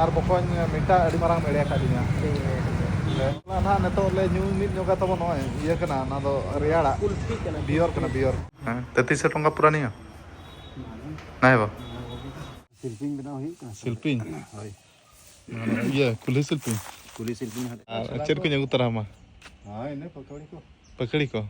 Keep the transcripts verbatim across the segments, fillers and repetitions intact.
ᱟᱨ ᱵᱚᱠᱚᱧ ᱢᱤᱫᱴᱟᱝ ᱟᱹᱰᱤ ᱢᱟᱨᱟᱝ ᱮᱲᱮ ᱟᱠᱟᱫᱤᱧᱟ᱾ ᱚᱱᱟ ᱱᱟᱦᱟᱜ ᱱᱤᱛᱚᱜ ᱞᱮ ᱧᱩ ᱢᱤᱫ ᱧᱚᱜᱟ ᱛᱟᱵᱚᱱ, ᱱᱚᱜᱼᱚᱭ ᱤᱭᱟᱹ ᱠᱟᱱᱟ, ᱚᱱᱟ ᱫᱚ ᱨᱮᱭᱟᱲᱟᱜ᱾ ᱠᱩᱞᱯᱷᱤ ᱠᱟᱱᱟ, ᱵᱤᱭᱚᱨ ᱠᱟᱱᱟ, ᱠᱩᱞᱯᱷᱤ᱾ ᱵᱤᱭᱚᱨ᱾ ᱦᱮᱸ, ᱛᱮᱛᱨᱤᱥ ᱥᱚ ᱴᱟᱠᱟ ᱯᱩᱨᱟ ᱱᱤᱭᱟᱹ? ᱦᱮᱸ ᱵᱟ? ᱥᱤᱞᱯᱤᱧ ᱵᱮᱱᱟᱣ ᱦᱩᱭᱩᱜ ᱠᱟᱱᱟ᱾ ᱥᱤᱞᱯᱤᱧ? ᱦᱳᱭ᱾ ᱢᱟᱱᱮ ᱤᱭᱟᱹ, ᱠᱩᱞᱦᱤ ᱥᱤᱞᱯᱤᱧ? ᱠᱩᱞᱦᱤ ᱥᱤᱞᱯᱤᱧ ᱦᱟᱸᱜ᱾ ᱟᱨ ᱪᱮᱫ ᱠᱚᱧ ᱟᱹᱜᱩ ᱛᱟᱨᱟᱢᱟ? ᱦᱳᱭ, ᱤᱱᱟᱹ ᱯᱟᱠᱚᱲᱤ ᱠᱚ᱾ ᱯᱟᱠᱚᱲᱤ ᱠᱚ᱾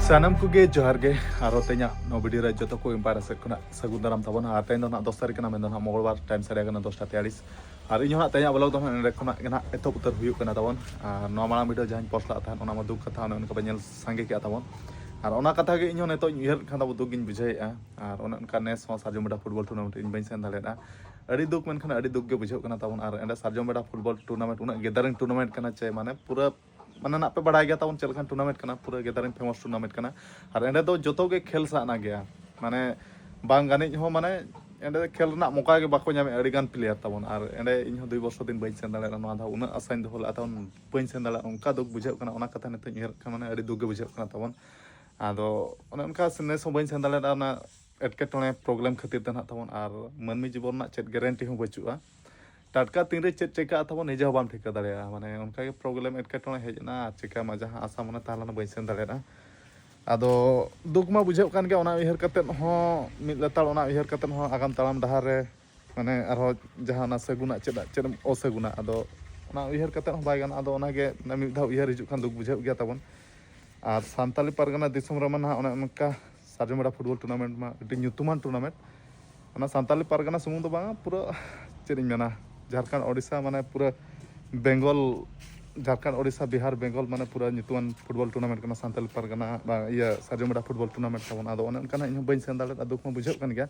ᱥᱟᱱᱟᱢ ᱠᱚᱜᱮ ᱡᱚᱦᱟᱨ ᱜᱮ᱾ ᱟᱨᱚ ᱛᱮᱦᱮᱧᱟᱜ ᱱᱚᱣᱟ ᱵᱷᱤᱰᱤᱭᱳ ᱨᱮ ᱡᱚᱛᱚ ᱠᱚ ᱤᱧ ᱯᱟᱦᱴᱟ ᱥᱮᱫ ᱠᱷᱚᱱᱟᱜ ᱥᱟᱹᱜᱩᱱ ᱫᱟᱨᱟᱢ ᱛᱟᱵᱚᱱ᱾ ᱟᱨ ᱛᱮᱦᱮᱧ ᱫᱚ ᱱᱟᱦᱟᱜ ᱫᱚᱥ ᱛᱟᱹᱨᱤᱠᱷ ᱠᱟᱱᱟ, ᱢᱮᱱᱫᱚ ᱱᱟᱦᱟᱜ ᱢᱚᱝᱜᱚᱞᱵᱟᱨ, ᱴᱟᱭᱤᱢ ᱥᱟᱰᱮ ᱠᱟᱱᱟ ᱫᱚᱥᱴᱟ ᱛᱮᱭᱟᱞᱤᱥ᱾ ᱟᱨ ᱤᱧ ᱦᱚᱸ ᱱᱟᱦᱟᱜ ᱛᱮᱦᱮᱧᱟᱜ ᱵᱞᱚᱜ ᱫᱚ ᱱᱟᱦᱟᱜ ᱱᱚᱰᱮ ᱠᱷᱚᱱᱟᱜ ᱜᱮ ᱱᱟᱦᱟᱜ ᱮᱛᱚᱦᱚᱵ ᱩᱛᱟᱹᱨ ᱦᱩᱭᱩᱜ ᱠᱟᱱᱟ ᱛᱟᱵᱚᱱ᱾ ᱟᱨ ᱱᱚᱣᱟ ᱢᱟᱲᱟᱝ ᱵᱷᱤᱰᱤᱭᱳ ᱡᱟᱦᱟᱸᱧ ᱯᱳᱥᱴ ᱞᱮᱫ ᱛᱟᱦᱮᱸᱫ, ᱚᱱᱟ ᱢᱟ ᱫᱩᱠ ᱠᱟᱛᱷᱟ, ᱚᱱᱮ ᱚᱱᱠᱟ ᱯᱮ ᱧᱮᱞ ᱥᱟᱸᱜᱮ ᱠᱮᱜᱼᱟ ᱛᱟᱵᱚᱱ᱾ ᱟᱨ ᱚᱱᱟ ᱠᱟᱛᱷᱟ ᱜᱮ ᱤᱧ ᱦᱚᱸ ᱱᱤᱛᱚᱜ ᱤᱧ ᱩᱭᱦᱟᱹᱨ ᱠᱷᱟᱱ ᱫᱚ ᱫᱩᱠ ᱜᱤᱧ ᱵᱩᱡᱷᱟᱹᱣᱮᱫᱼᱟ᱾ ᱟᱨ ᱚᱱᱮ ᱚᱱᱠᱟ ᱱᱮᱥ ᱦᱚᱸ ᱥᱟᱨᱡᱚᱢ ᱵᱮᱰᱟ ᱯᱷᱩᱴᱵᱚᱞ ᱴᱩᱨᱱᱟᱢᱮᱱᱴ ᱤᱧ ᱵᱟᱹᱧ ᱥᱮᱱ ᱫᱟᱲᱮᱭᱟᱫᱼᱟ᱾ ᱟᱹᱰᱤ ᱫᱩᱠ, ᱢᱮᱱᱠᱷᱟᱱ ᱟᱹᱰᱤ ᱫᱩᱠ ᱜᱮ ᱵᱩᱡᱷᱟᱹᱜ ᱠᱟᱱᱟ ᱛᱟᱵᱚᱱ᱾ ᱟᱨ ᱮᱸᱰᱮ ᱥᱟᱨᱡᱚᱢ ᱵᱮᱰᱟ ᱯᱷᱩᱴᱵᱚᱞ ᱴᱩᱨᱱᱟᱢᱮᱱᱴ ᱩᱱᱟᱹᱜ ᱜᱮᱫᱟᱨᱤᱝ ᱴᱩᱨᱱᱟᱢᱮᱱᱴ ᱠᱟᱱᱟ, ᱪᱮ ᱢᱟᱱᱮ ᱯᱩᱨᱟᱹ ᱢᱟᱱᱮ ᱱᱟᱜ ᱯᱮ ᱵᱟᱲᱟᱭ ᱜᱮᱭᱟ ᱛᱟᱵᱚᱱ ᱪᱮᱫ ᱞᱮᱠᱟᱱ ᱴᱩᱨᱱᱟᱢᱮᱱᱴ ᱠᱟᱱᱟ, ᱯᱩᱨᱟᱹ ᱜᱮᱫᱟᱨᱤᱝ ᱯᱷᱮᱢᱟᱥ ᱴᱩᱨᱱᱟᱢᱮᱱᱴ ᱠᱟᱱᱟ᱾ ᱟᱨ ᱮᱸᱰᱮ ᱫᱚ ᱡᱚᱛᱚ ᱜᱮ ᱠᱷᱮᱞ ᱥᱟᱱᱟ ᱜᱮᱭᱟ, ᱢᱟᱱᱮ ᱵᱟᱝ ᱜᱟᱱᱤᱡ ᱦᱚᱸ, ᱢᱟᱱᱮ ᱮᱸᱰᱮ ᱠᱷᱮᱞ ᱨᱮᱱᱟᱜ ᱢᱚᱠᱟ ᱜᱮ ᱵᱟᱠᱚ ᱧᱟᱢᱮᱫᱼᱟ ᱟᱹᱰᱤ ᱜᱟᱱ ᱯᱞᱮᱭᱟᱨ ᱛᱟᱵᱚᱱ᱾ ᱟᱨ ᱮᱸᱰᱮ ᱤᱧ ᱦᱚᱸ ᱫᱩᱭ ᱵᱚᱨᱥᱚ ᱫᱤᱱ ᱵᱟᱹᱧ ᱥᱮᱱ ᱫᱟᱲᱮᱭᱟᱜᱼᱟ, ᱱᱚᱣᱟ ᱫᱷᱟᱣ ᱩᱱᱟᱹᱜ ᱟᱥᱟᱧ ᱫᱚᱦᱚ ᱞᱮᱫᱼᱟ ᱛᱟᱵᱚᱱ, ᱵᱟᱹᱧ ᱥᱮᱱ ᱫᱟᱲᱮᱭᱟᱜᱼᱟ, ᱚᱱᱠᱟ ᱫᱩᱠ ᱵᱩᱡᱷᱟᱹᱜ ᱠᱟᱱᱟ᱾ ᱚᱱᱟ ᱠᱟᱛᱷᱟ ᱱᱤᱛᱚᱜ ᱤᱧ ᱩᱭᱦᱟᱹᱨ ᱠᱷᱟᱱ ᱢᱟᱱᱮ ᱟᱹᱰᱤ ᱫᱩᱠ ᱜᱮ ᱵᱩᱡᱷᱟᱹᱜ ᱠᱟᱱᱟ ᱛᱟᱵᱚᱱ᱾ ᱟᱫᱚ ᱚᱱᱮ ᱚᱱᱠᱟ ᱱᱮᱥ ᱦᱚᱸ ᱵᱟᱹᱧ ᱥᱮᱱ ᱫᱟᱲᱮᱭᱟᱫᱟ ᱚᱱᱟ ᱮᱴᱠᱮᱴᱚᱬᱮ ᱯᱨᱚᱵᱞᱮᱢ ᱠᱷᱟᱹᱛᱤᱨ ᱛᱮ ᱱᱟᱦᱟᱜ ᱛᱟᱵᱚᱱ᱾ ᱟᱨ ᱢᱟᱹᱱᱢᱤ ᱡᱤᱵᱚᱱ ᱨᱮᱱᱟᱜ ᱪᱮᱫ ᱜᱮᱨᱮᱱᱴᱤ ᱦᱚᱸ ᱵᱟᱹᱪᱩᱜᱼᱟ, ᱴᱟᱴᱠᱟ ᱛᱤᱱᱨᱮ ᱪᱮᱫ ᱪᱮᱠᱟᱜᱼᱟ ᱛᱟᱵᱚᱱ ᱱᱤᱡᱮ ᱦᱚᱸ ᱵᱟᱢ ᱴᱷᱤᱠᱟᱹ ᱫᱟᱲᱮᱭᱟᱜᱼᱟ᱾ ᱢᱟᱱᱮ ᱚᱱᱠᱟ ᱜᱮ ᱯᱨᱚᱵᱞᱮᱢ ᱮᱴᱠᱮᱴᱚᱬᱮ ᱦᱮᱡ ᱮᱱᱟ, ᱟᱨ ᱪᱮᱠᱟ ᱢᱟ ᱡᱟᱦᱟᱸ ᱟᱥᱟ ᱢᱚᱱᱮ ᱛᱟᱦᱮᱸ ᱞᱮᱱᱟ ᱵᱟᱹᱧ ᱥᱮᱱ ᱫᱟᱲᱮᱭᱟᱫᱟ᱾ ᱟᱫᱚ ᱫᱩᱠ ᱢᱟ ᱵᱩᱡᱷᱟᱹᱜ ᱠᱟᱱ ᱜᱮᱭᱟ, ᱚᱱᱟ ᱩᱭᱦᱟᱹᱨ ᱠᱟᱛᱮᱫ ᱦᱚᱸ ᱢᱤᱫ ᱞᱮᱛᱟᱲ ᱚᱱᱟ ᱩᱭᱦᱟᱹᱨ ᱠᱟᱛᱮᱫ ᱦᱚᱸ ᱟᱜᱟᱢ ᱛᱟᱲᱟᱢ ᱰᱟᱦᱟᱨ ᱨᱮ ᱢᱟᱱᱮ ᱟᱨᱦᱚᱸ ᱡᱟᱦᱟᱸ ᱚᱱᱟ ᱥᱟᱹᱜᱩᱱᱟᱜ ᱪᱮᱫ ᱪᱮᱫ ᱮᱢ ᱚᱥᱟᱹᱜᱩᱱᱟ, ᱟᱫᱚ ᱚᱱᱟ ᱩᱭᱦᱟᱹᱨ ᱠᱟᱛᱮᱫ ᱦᱚᱸ ᱵᱟᱭ ᱜᱟᱱᱚᱜᱼᱟ᱾ ᱟᱫᱚ ᱚᱱᱟᱜᱮ ᱢᱤᱫ ᱫᱷᱟᱣ ᱩᱭᱦᱟᱹᱨ ᱦᱤᱡᱩᱜ ᱠᱷᱟᱱ ᱫᱩᱠ ᱵᱩᱡᱷᱟᱹᱜ ᱜᱮᱭᱟ ᱛᱟᱵᱚᱱ᱾ ᱟᱨ ᱥᱟᱱᱛᱟᱞᱤ ᱯᱟᱨᱜᱟᱱᱟ ᱫᱤᱥᱚᱢ ᱨᱮᱢᱟ ᱱᱟᱦᱟᱜ ᱚᱱᱮ ᱚᱱᱠᱟ ᱥᱟᱨᱡᱚᱢ ᱵᱮᱰᱟ ᱯᱷᱩᱴᱵᱚᱞ ᱴᱩᱨᱱᱟᱢᱮᱱᱴ ᱢᱟ ᱟᱹᱰᱤ ᱧᱩᱛᱩᱢᱟᱱ ᱴᱩᱨᱱᱟᱢᱮᱱᱴ᱾ ᱚᱱᱟ ᱥᱟᱱᱛᱟᱞᱤ ᱯᱟᱨᱜᱟᱱᱟ ᱥᱩᱢᱩᱝ ᱫᱚ ᱵᱟᱝᱟ, ᱯᱩᱨᱟᱹ ᱪᱮᱫ ᱤᱧ ᱢᱮᱱᱟ, ᱡᱷᱟᱲᱠᱷᱚᱸᱰ, ᱳᱰᱤᱥᱟ, ᱢᱟᱱᱮ ᱯᱩᱨᱟᱹ ᱵᱮᱝᱜᱚᱞ, ᱡᱷᱟᱲᱠᱷᱚᱸᱰ, ᱳᱰᱤᱥᱟ, ᱵᱤᱦᱟᱨ, ᱵᱮᱝᱜᱚᱞ, ᱢᱟᱱᱮ ᱯᱩᱨᱟᱹ ᱧᱩᱛᱩᱢᱟᱱ ᱯᱷᱩᱴᱵᱚᱞ ᱴᱩᱨᱱᱟᱢᱮᱱᱴ ᱠᱟᱱᱟ ᱥᱟᱱᱛᱟᱞᱤ ᱯᱟᱨᱜᱟᱱᱟ, ᱵᱟ, ᱤᱭᱟᱹ, ᱥᱟᱨᱡᱚᱢ ᱵᱮᱰᱟ ᱯᱷᱩᱴᱵᱚᱞ ᱴᱩᱨᱱᱟᱢᱮᱱᱴ ᱛᱟᱵᱚᱱ᱾ ᱟᱫᱚ ᱚᱱᱮ ᱚᱱᱠᱟᱱᱟᱜ ᱤᱧ ᱦᱚᱸ ᱵᱟᱹᱧ ᱥᱮᱱ ᱫᱟᱲᱮᱭᱟᱜᱼᱟ, ᱫᱩᱠ ᱢᱟ ᱵᱩᱡᱷᱟᱹᱜ ᱠᱟᱱ ᱜᱮᱭᱟ᱾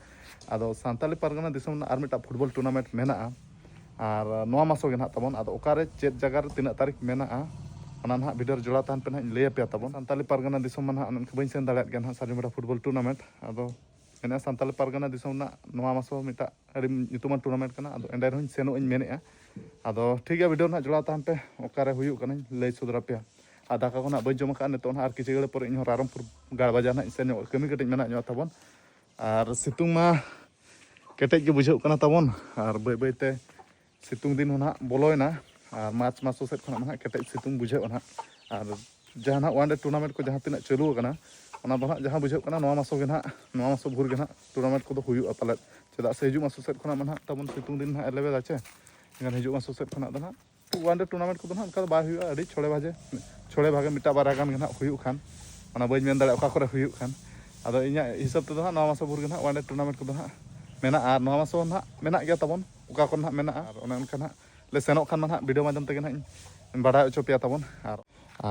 ᱟᱫᱚ ᱥᱟᱱᱛᱟᱞᱤ ᱯᱟᱨᱜᱟᱱᱟ ᱫᱤᱥᱚᱢ ᱨᱮᱱᱟᱜ ᱟᱨ ᱢᱤᱫᱴᱟᱝ ᱯᱷᱩᱴᱵᱚᱞ ᱴᱩᱨᱱᱟᱢᱮᱱᱴ ᱢᱮᱱᱟᱜᱼᱟ, ᱟᱨ ᱱᱚᱣᱟ ᱢᱟᱥᱚ ᱜᱮ ᱱᱟᱦᱟᱜ ᱛᱟᱵᱚᱱ᱾ ᱟᱫᱚ ᱚᱠᱟᱨᱮ ᱪᱮᱫ ᱡᱟᱭᱜᱟ ᱨᱮ ᱛᱤᱱᱟᱹᱜ ᱛᱟᱹᱨᱤᱠᱷ ᱢᱮᱱᱟᱜᱼᱟ, ᱚᱱᱟ ᱱᱟᱦᱟᱜ ᱵᱷᱤᱰᱤᱭᱳ ᱨᱮ ᱡᱚᱲᱟᱣ ᱛᱟᱦᱮᱱ ᱯᱮ ᱱᱟᱦᱟᱜ, ᱤᱧ ᱞᱟᱹᱭ ᱟᱯᱮᱭᱟ ᱛᱟᱵᱚᱱ᱾ ᱥᱟᱱᱛᱟᱞᱤ ᱯᱟᱨᱜᱟᱱᱟ ᱫᱤᱥᱚᱢ ᱢᱟ ᱱᱟᱦᱟᱜ ᱚᱱᱮ ᱚᱱᱠᱟ ᱵᱟᱹᱧ ᱥᱮᱱ ᱫᱟᱲᱮᱭᱟᱜ ᱜᱮᱭᱟ ᱱᱟᱦᱟᱜ ᱥᱟᱨᱡᱚᱢ ᱵᱮᱰᱟ ᱯᱷᱩᱴᱵᱚᱞ ᱴᱩᱨᱱᱟᱢᱮᱱᱴ᱾ ᱟᱫᱚ ᱢᱮᱱᱮᱫᱼᱟ ᱥᱟᱱᱛᱟᱞᱤ ᱯᱟᱨᱜᱟᱱᱟ ᱫᱤᱥᱚᱢ ᱨᱮᱱᱟᱜ ᱱᱚᱣᱟ ᱢᱟᱥᱚ ᱢᱤᱫᱴᱟᱝ ᱟᱹᱰᱤ ᱧᱩᱛᱩᱢᱟᱱ ᱴᱩᱨᱱᱟᱢᱮᱱᱴ ᱠᱟᱱᱟ, ᱟᱫᱚ ᱮᱸᱰᱮ ᱨᱮᱦᱚᱸᱧ ᱥᱮᱱᱚᱜ ᱤᱧ ᱢᱮᱱᱮᱫᱼᱟ᱾ ᱟᱫᱚ ᱴᱷᱤᱠ ᱜᱮᱭᱟ, ᱵᱷᱤᱰᱤᱭᱳ ᱨᱮ ᱱᱟᱦᱟᱜ ᱡᱚᱲᱟᱣ ᱛᱟᱦᱮᱱ ᱯᱮ, ᱚᱠᱟᱨᱮ ᱦᱩᱭᱩᱜ ᱠᱟᱱᱟᱧ ᱞᱟᱹᱭ ᱥᱚᱫᱚᱨ ᱟᱯᱮᱭᱟ᱾ ᱟᱨ ᱫᱟᱠᱟ ᱠᱚ ᱱᱟᱦᱟᱜ ᱵᱟᱹᱧ ᱡᱚᱢ ᱟᱠᱟᱫᱼᱟ, ᱱᱤᱛᱚᱜ ᱱᱟᱦᱟᱜ ᱟᱨ ᱠᱤᱪᱷᱩ ᱜᱷᱟᱹᱲᱤ ᱯᱚᱨᱮ ᱤᱧᱦᱚᱸ ᱨᱟᱭᱨᱚᱝᱯᱩᱨ ᱜᱟᱲ ᱵᱟᱡᱟᱨ ᱱᱟᱦᱟᱜ ᱤᱧ ᱥᱮᱱ ᱧᱚᱜᱚᱜᱼᱟ, ᱠᱟᱹᱢᱤ ᱠᱟᱹᱴᱤᱡ ᱢᱮᱱᱟᱜ ᱧᱚᱜᱼᱟ ᱛᱟᱵᱚᱱ᱾ ᱟᱨ ᱥᱤᱛᱩᱝ ᱢᱟ ᱠᱮᱴᱮᱡ ᱜᱮ ᱵᱩᱡᱷᱟᱹᱜ ᱠᱟᱱᱟ ᱛᱟᱵᱚᱱ᱾ ᱟᱨ ᱵᱟᱹᱭ ᱵᱟᱹᱭ ᱛᱮ ᱥᱤᱛᱩᱝ ᱫᱤᱱ ᱦᱚᱸ ᱱᱟᱦᱟᱜ ᱵᱚᱞᱚᱭᱮᱱᱟ᱾ ᱟᱨ ᱢᱟᱨᱪ ᱢᱟᱥ ᱥᱮᱫ ᱠᱷᱚᱱᱟᱜ ᱱᱟᱦᱟᱜ ᱠᱮᱴᱮᱡ ᱥᱤᱛᱩᱝ ᱵᱩᱡᱷᱟᱹᱜᱼᱟ ᱱᱟᱦᱟᱜ᱾ ᱟᱨ ᱡᱟᱦᱟᱸ ᱱᱟᱦᱟᱜ ᱚᱣᱟᱱ ᱰᱮ ᱴᱩᱨᱱᱟᱢᱮᱱᱴ ᱠᱚ ᱡᱟᱦᱟᱸ ᱛᱤᱱᱟᱹᱜ ᱪᱟᱹᱞᱩ ᱟᱠᱟᱱᱟ, ᱚᱱᱟ ᱫᱚ ᱱᱟᱦᱟᱜ ᱡᱟᱦᱟᱸ ᱵᱩᱡᱷᱟᱹᱜ ᱠᱟᱱᱟ, ᱱᱚᱣᱟ ᱢᱟᱥᱚ ᱜᱮ ᱱᱟᱦᱟᱜ, ᱱᱚᱣᱟ ᱢᱟᱥᱚ ᱵᱷᱳᱨ ᱜᱮ ᱱᱟᱦᱟᱜ ᱴᱩᱨᱱᱟᱢᱮᱱᱴ ᱠᱚᱫᱚ ᱦᱩᱭᱩᱜᱼᱟ ᱯᱟᱞᱮᱫ᱾ ᱪᱮᱫᱟᱜ ᱥᱮ ᱦᱤᱡᱩᱜ ᱢᱟᱥᱚ ᱥᱮᱫ ᱠᱷᱚᱱᱟᱜ ᱢᱟ ᱱᱟᱦᱟᱜ ᱛᱟᱵᱚᱱ ᱥᱤᱛᱩᱝ ᱫᱤᱱ ᱱᱟᱦᱟᱜ ᱮ ᱞᱮᱵᱮᱫᱟ ᱪᱮ, ᱮᱱᱠᱷᱟᱱ ᱦᱤᱡᱩᱜ ᱢᱟᱥᱚ ᱥᱮᱫ ᱠᱷᱚᱱᱟᱜ ᱫᱚ ᱱᱟᱦᱟᱜ ᱚᱣᱟᱱ ᱰᱮ ᱴᱩᱨᱱᱟᱢᱮᱱᱴ ᱠᱚᱫᱚ ᱱᱟᱦᱟᱜ ᱚᱱᱠᱟ ᱫᱚ ᱵᱟᱭ ᱦᱩᱭᱩᱜᱼᱟ᱾ ᱟᱹᱰᱤ ᱪᱷᱚᱲᱮ ᱵᱷᱟᱜᱮ, ᱪᱷᱚᱲᱮ ᱵᱷᱟᱜᱮ ᱢᱤᱫᱴᱟᱝ ᱵᱟᱨᱭᱟ ᱜᱟᱱ ᱜᱮ ᱱᱟᱦᱟᱜ ᱦᱩᱭᱩᱜ ᱠᱷᱟᱱ, ᱚᱱᱟ ᱵᱟᱹᱧ ᱢᱮᱱ ᱫᱟᱲᱮᱭᱟᱜᱼᱟ ᱚᱠᱟ ᱠᱚᱨᱮ ᱦᱩᱭᱩᱜ ᱠᱷᱟᱱ᱾ ᱟᱫᱚ ᱤᱧᱟᱹᱜ ᱦᱤᱥᱟᱹᱵ ᱛᱮᱫᱚ ᱱᱟᱦᱟᱜ ᱱᱚᱣᱟ ᱢᱟᱥᱚ ᱵᱷᱳᱨ ᱜᱮ ᱱᱟᱦᱟᱜ ᱚᱣᱟᱱ ᱰᱮ ᱴᱩᱨᱱᱟᱢᱮᱱᱴ ᱠᱚᱫᱚ ᱱᱟᱦᱟᱜ ᱢᱮᱱᱟᱜᱼᱟ᱾ ᱟᱨ ᱱᱚᱣᱟ ᱢᱟᱥᱚ ᱱᱟᱦᱟᱜ ᱢᱮᱱᱟᱜ ᱜᱮᱭᱟ ᱛᱟᱵᱚᱱ, ᱚᱠᱟ ᱠᱚᱨᱮ ᱱᱟᱦᱟᱜ ᱢᱮᱱᱟᱜᱼᱟ᱾ ᱟᱨ ᱚᱱᱮ ᱚᱱᱠᱟ ᱱᱟᱦᱟᱜ ᱞᱮ ᱥᱮᱱᱚᱜ ᱠᱷᱟᱱ ᱢᱟ ᱱᱟᱦᱟᱜ ᱵᱷᱤᱰᱤᱭᱳ ᱢᱟᱫᱽᱫᱷᱚᱢ ᱛᱮᱜᱮ ᱱᱟᱦᱟᱜ ᱤᱧ ᱵᱟᱲᱟᱭ ᱦᱚᱪᱚ ᱯᱮᱭᱟ ᱛᱟᱵᱚᱱ᱾ ᱟᱨ,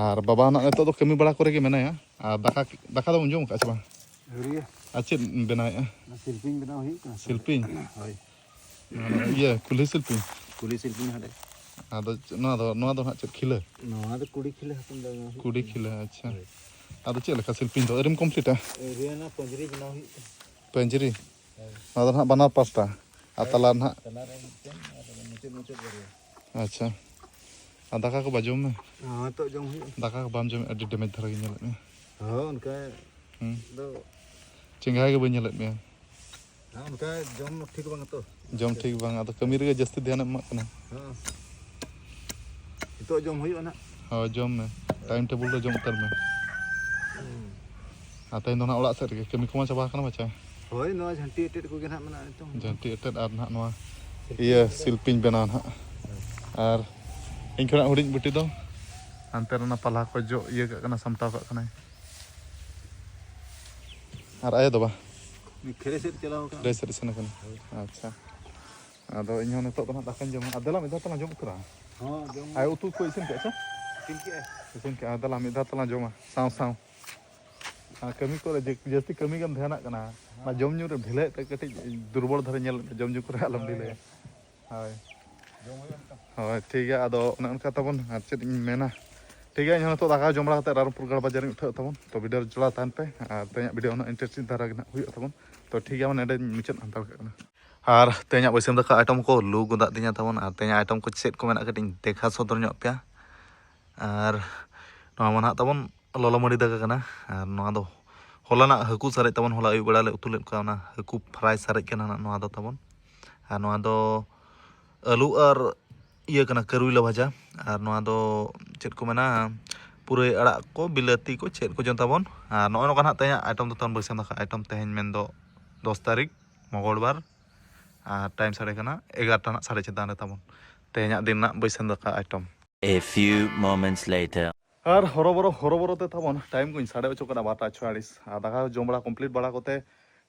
ᱟᱨ ᱵᱟᱵᱟ ᱱᱟᱦᱟᱜ ᱱᱤᱛᱚᱜ ᱫᱚ ᱠᱟᱹᱢᱤ ᱵᱟᱲᱟ ᱠᱚᱨᱮ ᱜᱮ ᱢᱮᱱᱟᱭᱟ᱾ ᱟᱨ ᱫᱟᱠᱟ, ᱫᱟᱠᱟ ᱫᱚᱢ ᱡᱚᱢ ᱟᱠᱟᱫᱼᱟ ᱥᱮ ᱵᱟᱝ? ᱟᱹᱣᱨᱤᱭᱟ᱾ ᱟᱨ ᱪᱮᱫ ᱵᱮᱱᱟᱣᱮᱫᱼᱟ? ᱚᱱᱟ ᱥᱤᱞᱯᱤᱧ ᱵᱮᱱᱟᱣ ᱦᱩᱭᱩᱜ ᱠᱟᱱᱟ᱾ ᱥᱤᱞᱯᱤᱧ? ᱦᱳᱭ᱾ ᱱᱚᱣᱟ ᱫᱚ ᱤᱭᱟᱹ, ᱠᱩᱞᱦᱤ ᱥᱤᱞᱯᱤᱧ? ᱠᱩᱞᱦᱤ ᱥᱤᱞᱯᱤᱧ ᱦᱟᱸᱰᱮ᱾ ᱟᱫᱚ ᱪᱮᱫ, ᱱᱚᱣᱟ ᱫᱚ, ᱱᱚᱣᱟ ᱫᱚ ᱱᱟᱦᱟᱜ ᱪᱮᱫ ᱠᱷᱤᱞᱟᱹ? ᱱᱚᱣᱟ ᱫᱚ ᱠᱩᱲᱤ ᱠᱷᱤᱞᱟᱹ ᱦᱚᱯᱚᱱ ᱫᱚ ᱵᱮᱱᱟᱣ ᱦᱩᱭᱩᱜ ᱠᱩᱲᱤ ᱠᱟᱱᱟ᱾ ᱠᱷᱤᱞᱟᱹ, ᱟᱪᱪᱷᱟ᱾ ᱦᱳᱭ᱾ ᱟᱫᱚ ᱪᱮᱫ ᱞᱮᱠᱟ ᱥᱤᱞᱯᱤᱧ ᱫᱚ ᱟᱹᱣᱨᱤᱢ ᱠᱚᱢᱯᱞᱤᱴᱟ? ᱟᱹᱣᱨᱤᱭᱟ, ᱚᱱᱟ ᱯᱟᱹᱧᱡᱤᱨᱤ ᱵᱮᱱᱟᱣ ᱦᱩᱭᱩᱜ ᱠᱟᱱᱟ᱾ ᱯᱟᱹᱧᱡᱤᱨᱤ? ᱦᱳᱭ᱾ ᱱᱚᱣᱟ ᱫᱚ ᱱᱟᱦᱟᱜ ᱵᱟᱱᱟᱨ ᱯᱟᱥᱴᱟ᱾ ᱟᱨ ᱦᱳᱭ᱾ ᱛᱟᱞᱟ ᱨᱮ ᱱᱟᱦᱟᱜ? ᱛᱟᱞᱟ ᱨᱮ ᱢᱤᱫᱴᱮᱱ ᱟᱨ ᱢᱩᱪᱟᱹᱫ, ᱢᱩᱪᱟᱹᱫ ᱵᱟᱨᱭᱟ᱾ ᱟᱪᱪᱷᱟ᱾ ᱟᱨ ᱫᱟᱠᱟ ᱠᱚ ᱵᱟ ᱡᱚᱢ ᱢᱮ᱾ ᱦᱚᱸ, ᱱᱤᱛᱚᱜ ᱡᱚᱢ ᱦᱩᱭᱩᱜᱼᱟ᱾ ᱫᱟᱠᱟ ᱠᱚ ᱵᱟᱢ ᱡᱚᱢᱮᱫ, ᱟᱹᱰᱤ ᱰᱮᱢᱮᱡᱽ ᱫᱷᱟᱨᱟ ᱜᱮᱧ ᱧᱮᱞᱮᱫ ᱢᱮᱭᱟ᱾ ᱦᱚᱸ, ᱚᱱᱠᱟ ᱦᱩᱸ᱾ ᱫᱚ ᱪᱮᱸᱜᱷᱟ ᱜᱮ ᱵᱟᱹᱧ ᱧᱮᱞᱮᱫ ᱢᱮᱭᱟ᱾ ᱦᱮᱸ, ᱚᱱᱠᱟ ᱡᱚᱢ ᱴᱷᱤᱠ ᱵᱟᱝ ᱛᱚ᱾ ᱡᱚᱢ ᱴᱷᱤᱠ ᱵᱟᱝ, ᱟᱫᱚ ᱠᱟᱹᱢᱤ ᱨᱮᱜᱮ ᱡᱟᱹᱥᱛᱤ ᱫᱷᱮᱭᱟᱱᱮᱢ ᱮᱢᱟᱜ ᱠᱟᱱᱟ᱾ ᱦᱮᱸ᱾ ᱱᱤᱛᱚᱜ ᱡᱚᱢ ᱦᱩᱭᱩᱜᱼᱟ ᱱᱟᱜ᱾ ᱦᱳᱭ, ᱡᱚᱢ ᱢᱮ, ᱴᱟᱭᱤᱢ ᱴᱮᱵᱚᱞ ᱨᱮ ᱡᱚᱢ ᱩᱛᱟᱹᱨ ᱢᱮ᱾ ᱦᱩᱸ᱾ ᱟᱨ ᱛᱮᱦᱮᱧ ᱫᱚ ᱱᱟᱜ ᱚᱲᱟᱜ ᱥᱮᱫ ᱨᱮᱜᱮ, ᱠᱟᱹᱢᱤ ᱠᱚᱢᱟ ᱪᱟᱵᱟ ᱟᱠᱟᱱᱟ ᱯᱟᱪᱮ? ᱦᱳᱭ, ᱱᱚᱣᱟ ᱡᱷᱟᱹᱱᱴᱤ ᱮᱴᱮᱫ ᱠᱚᱜᱮ ᱱᱟᱜ ᱢᱮᱱᱟᱜᱼᱟ ᱱᱤᱛᱚᱝ᱾ ᱡᱷᱟᱹᱱᱴᱤ ᱮᱴᱮᱫ ᱟᱨ ᱱᱟᱜ ᱱᱚᱣᱟ ᱥᱤᱞᱯᱤᱧ ᱤᱭᱟᱹ ᱵᱮᱱᱟᱣ᱾ ᱥᱤᱞᱯᱤᱧ ᱵᱮᱱᱟᱣ ᱱᱟᱜ᱾ ᱦᱳᱭ᱾ ᱟᱨ ᱤᱧ ᱠᱷᱚᱱᱟᱜ ᱦᱩᱰᱤᱧ ᱵᱤᱴᱤ ᱫᱚ ᱦᱟᱱᱛᱮ ᱨᱮ ᱚᱱᱟ ᱯᱟᱞᱦᱟ ᱠᱚ ᱡᱚᱜ ᱤᱭᱟᱹ ᱠᱟᱜ ᱠᱟᱱᱟ, ᱥᱟᱢᱴᱟᱣ ᱠᱟᱜ ᱠᱟᱱᱟᱭ᱾ ᱟᱨ ᱟᱭᱳ ᱫᱚ ᱵᱟ? ᱩᱱᱤ ᱠᱷᱮᱞᱮ ᱥᱮᱫ ᱪᱟᱞᱟᱣ ᱟᱠᱟᱱᱟ᱾ ᱠᱷᱮᱞᱮ ᱥᱮᱫ ᱥᱮᱱ ᱟᱠᱟᱱᱟ᱾ ᱦᱳᱭ᱾ ᱟᱪᱪᱷᱟ᱾ ᱟᱫᱚ ᱤᱧ ᱦᱚᱸ ᱱᱤᱛᱚᱜ ᱫᱚ ᱦᱟᱸᱜ ᱫᱟᱠᱟᱧ ᱡᱚᱢᱟ᱾ ᱟᱨ ᱫᱮᱞᱟ ᱢᱤᱫ ᱫᱷᱟᱣ ᱛᱮᱞᱟᱝ ᱡᱚᱢ ᱩᱛᱟᱹᱨᱟ᱾ ᱦᱚᱸ, ᱡᱚᱢ ᱟᱨ ᱩᱛᱩ ᱠᱚ ᱤᱥᱤᱱ ᱠᱮᱜᱼᱟ ᱥᱮ? ᱤᱥᱤᱱ ᱠᱮᱜᱼᱟᱭ᱾ ᱤᱥᱤᱱ ᱠᱮᱜᱼᱟ᱾ ᱫᱮᱞᱟ ᱢᱤᱫ ᱫᱷᱟᱣ ᱛᱮᱞᱟᱝ ᱡᱚᱢᱟ ᱥᱟᱶ ᱥᱟᱶ᱾ ᱟᱨ ᱠᱟᱹᱢᱤ ᱠᱚᱨᱮ ᱡᱟ-, ᱡᱟᱹᱥᱛᱤ ᱠᱟᱹᱢᱤ ᱜᱮᱢ ᱫᱷᱮᱭᱟᱱᱟᱜ ᱠᱟᱱᱟ᱾ ᱚᱱᱟ ᱡᱚᱢ ᱧᱩ ᱨᱮ ᱰᱷᱤᱞᱟᱹᱭᱮᱫ ᱛᱮ ᱠᱟᱹᱴᱤᱡ ᱫᱩᱨᱵᱚᱞ ᱫᱷᱟᱨᱟ ᱧᱮᱞ ᱢᱮ, ᱡᱚᱢ ᱧᱩ ᱠᱚᱨᱮ ᱟᱞᱚᱢ ᱦᱳᱭ᱾ ᱰᱷᱤᱞᱟᱹᱭᱟ᱾ ᱦᱳᱭ᱾ ᱡᱚᱢ ᱦᱩᱭᱩᱜᱼᱟ ᱱᱤᱛᱚᱜ᱾ ᱦᱳᱭ, ᱴᱷᱤᱠ ᱜᱮᱭᱟ᱾ ᱟᱫᱚ ᱚᱱᱮ ᱚᱱᱠᱟ ᱛᱟᱵᱚᱱ, ᱟᱨ ᱪᱮᱫ ᱤᱧ ᱢᱮᱱᱟ? ᱴᱷᱤᱠ ᱜᱮᱭᱟ, ᱤᱧ ᱦᱚᱸ ᱱᱤᱛᱚᱜ ᱫᱟᱠᱟ ᱡᱚᱢ ᱵᱟᱲᱟ ᱠᱟᱛᱮ ᱨᱟᱭᱨᱚᱝᱯᱩᱨ ᱜᱟᱲ ᱵᱟᱡᱟᱨᱤᱧ ᱩᱴᱷᱟᱹᱜ ᱛᱟᱵᱚᱱ᱾ ᱛᱚ, ᱵᱷᱤᱰᱤᱭᱳ ᱨᱮ ᱡᱚᱲᱟᱣ ᱛᱟᱦᱮᱱ ᱯᱮ᱾ ᱟᱨ ᱛᱮᱦᱮᱧᱟᱜ ᱵᱷᱤᱰᱤᱭᱳ ᱩᱱᱟᱹᱜ ᱤᱱᱴᱟᱨᱮᱥᱴᱤᱝ ᱫᱷᱟᱨᱟ ᱜᱮ ᱱᱟᱜ ᱦᱩᱭᱩᱜ ᱛᱟᱵᱚᱱ᱾ ᱛᱚ, ᱴᱷᱤᱠ ᱜᱮᱭᱟ, ᱢᱟ ᱱᱚᱰᱮᱧ ᱢᱩᱪᱟᱹᱫ ᱦᱟᱛᱟᱲ ᱠᱟᱜ ᱠᱟᱱᱟ᱾ ᱟᱨ ᱛᱮᱦᱮᱧᱟᱜ ᱵᱟᱹᱥᱭᱟᱹᱢ ᱫᱟᱠᱟ ᱟᱭᱴᱮᱢ ᱠᱚ ᱞᱩ ᱜᱚᱫᱟᱜ ᱫᱤᱧᱟ ᱛᱟᱵᱚᱱ, ᱟᱨ ᱛᱮᱦᱮᱧᱟᱜ ᱟᱭᱴᱮᱢ ᱠᱚ ᱪᱮᱫ ᱠᱚ ᱢᱮᱱᱟᱜᱼᱟ ᱠᱟᱹᱴᱤᱡ ᱤᱧ ᱫᱮᱠᱷᱟ ᱥᱚᱫᱚᱨ ᱧᱚᱜ ᱯᱮᱭᱟ᱾ ᱟᱨ ᱱᱚᱣᱟ ᱢᱟ ᱱᱟᱦᱟᱜ ᱛᱟᱵᱚᱱ ᱞᱚᱞᱚ ᱢᱟᱹᱰᱤ ᱫᱟᱠᱟ ᱠᱟᱱᱟ, ᱟᱨ ᱱᱚᱣᱟ ᱫᱚ ᱦᱚᱞᱟᱱᱟᱜ ᱦᱟᱹᱠᱩ ᱥᱟᱨᱮᱡ ᱛᱟᱵᱚᱱ, ᱦᱚᱞᱟ ᱟᱹᱭᱩᱵ ᱵᱮᱲᱟ ᱞᱮ ᱩᱛᱩ ᱞᱮᱫ ᱠᱚᱣᱟ, ᱚᱱᱟ ᱦᱟᱹᱠᱩ ᱯᱷᱨᱟᱭ ᱥᱟᱨᱮᱡ ᱠᱟᱱᱟ ᱱᱟᱜ ᱱᱚᱣᱟ ᱫᱚ ᱛᱟᱵᱚᱱ᱾ ᱟᱨ ᱱᱚᱣᱟ ᱫᱚ ᱟᱹᱞᱩ ᱟᱨ ᱤᱭᱟᱹ ᱠᱟᱱᱟ, ᱠᱟᱹᱨᱩᱭᱞᱟ ᱵᱷᱟᱡᱟ᱾ ᱟᱨ ᱱᱚᱣᱟ ᱫᱚ ᱪᱮᱫ ᱠᱚ ᱢᱮᱱᱟ, ᱯᱩᱨᱟᱹᱭ ᱟᱲᱟᱜ ᱠᱚ, ᱵᱤᱞᱟᱹᱛᱤ ᱠᱚ, ᱪᱮᱫ ᱠᱚᱪᱚᱝ ᱛᱟᱵᱚᱱ᱾ ᱟᱨ ᱱᱚᱜᱼᱚᱭ ᱱᱚᱝᱠᱟ ᱱᱟᱜ ᱛᱮᱦᱮᱧᱟᱜ ᱟᱭᱴᱮᱢ ᱫᱚ ᱛᱟᱵᱚᱱ ᱵᱟᱹᱭᱥᱟᱹᱢ ᱫᱟᱠᱟ ᱟᱭᱴᱮᱢ, ᱛᱮᱦᱮᱧ ᱢᱮᱱᱫᱚ ᱫᱚᱥ ᱛᱟᱹᱨᱤᱠᱷ, ᱢᱚᱝᱜᱚᱞᱵᱟᱨ᱾ ᱟᱨ ᱴᱟᱭᱤᱢ ᱥᱟᱰᱮ ᱠᱟᱱᱟ ᱮᱜᱟᱨᱚᱴᱟ ᱱᱟᱜ ᱥᱟᱲᱮ ᱪᱷᱚᱴᱟ ᱨᱮ ᱛᱟᱵᱚᱱ ᱛᱮᱦᱮᱧᱟᱜ ᱫᱤᱱ ᱨᱮᱱᱟᱜ ᱵᱟᱹᱭᱥᱟᱹᱢ ᱫᱟᱠᱟ item. A few moments later. ᱟᱨ ᱦᱚᱨᱚᱵᱚᱨᱚ ᱦᱚᱨᱚᱵᱚᱨᱚ ᱛᱮ ᱛᱟᱵᱚᱱ ᱴᱟᱭᱤᱢ ᱠᱚᱧ ᱥᱟᱰᱮ ᱦᱚᱪᱚ ᱠᱟᱫᱟ ᱵᱟᱨᱚᱴᱟ ᱪᱷᱚᱭᱟᱞᱤᱥ᱾ ᱟᱨ ᱫᱟᱠᱟ ᱡᱚᱢ ᱵᱟᱲᱟ ᱠᱚᱢᱯᱞᱤᱴ ᱵᱟᱲᱟ ᱠᱟᱛᱮ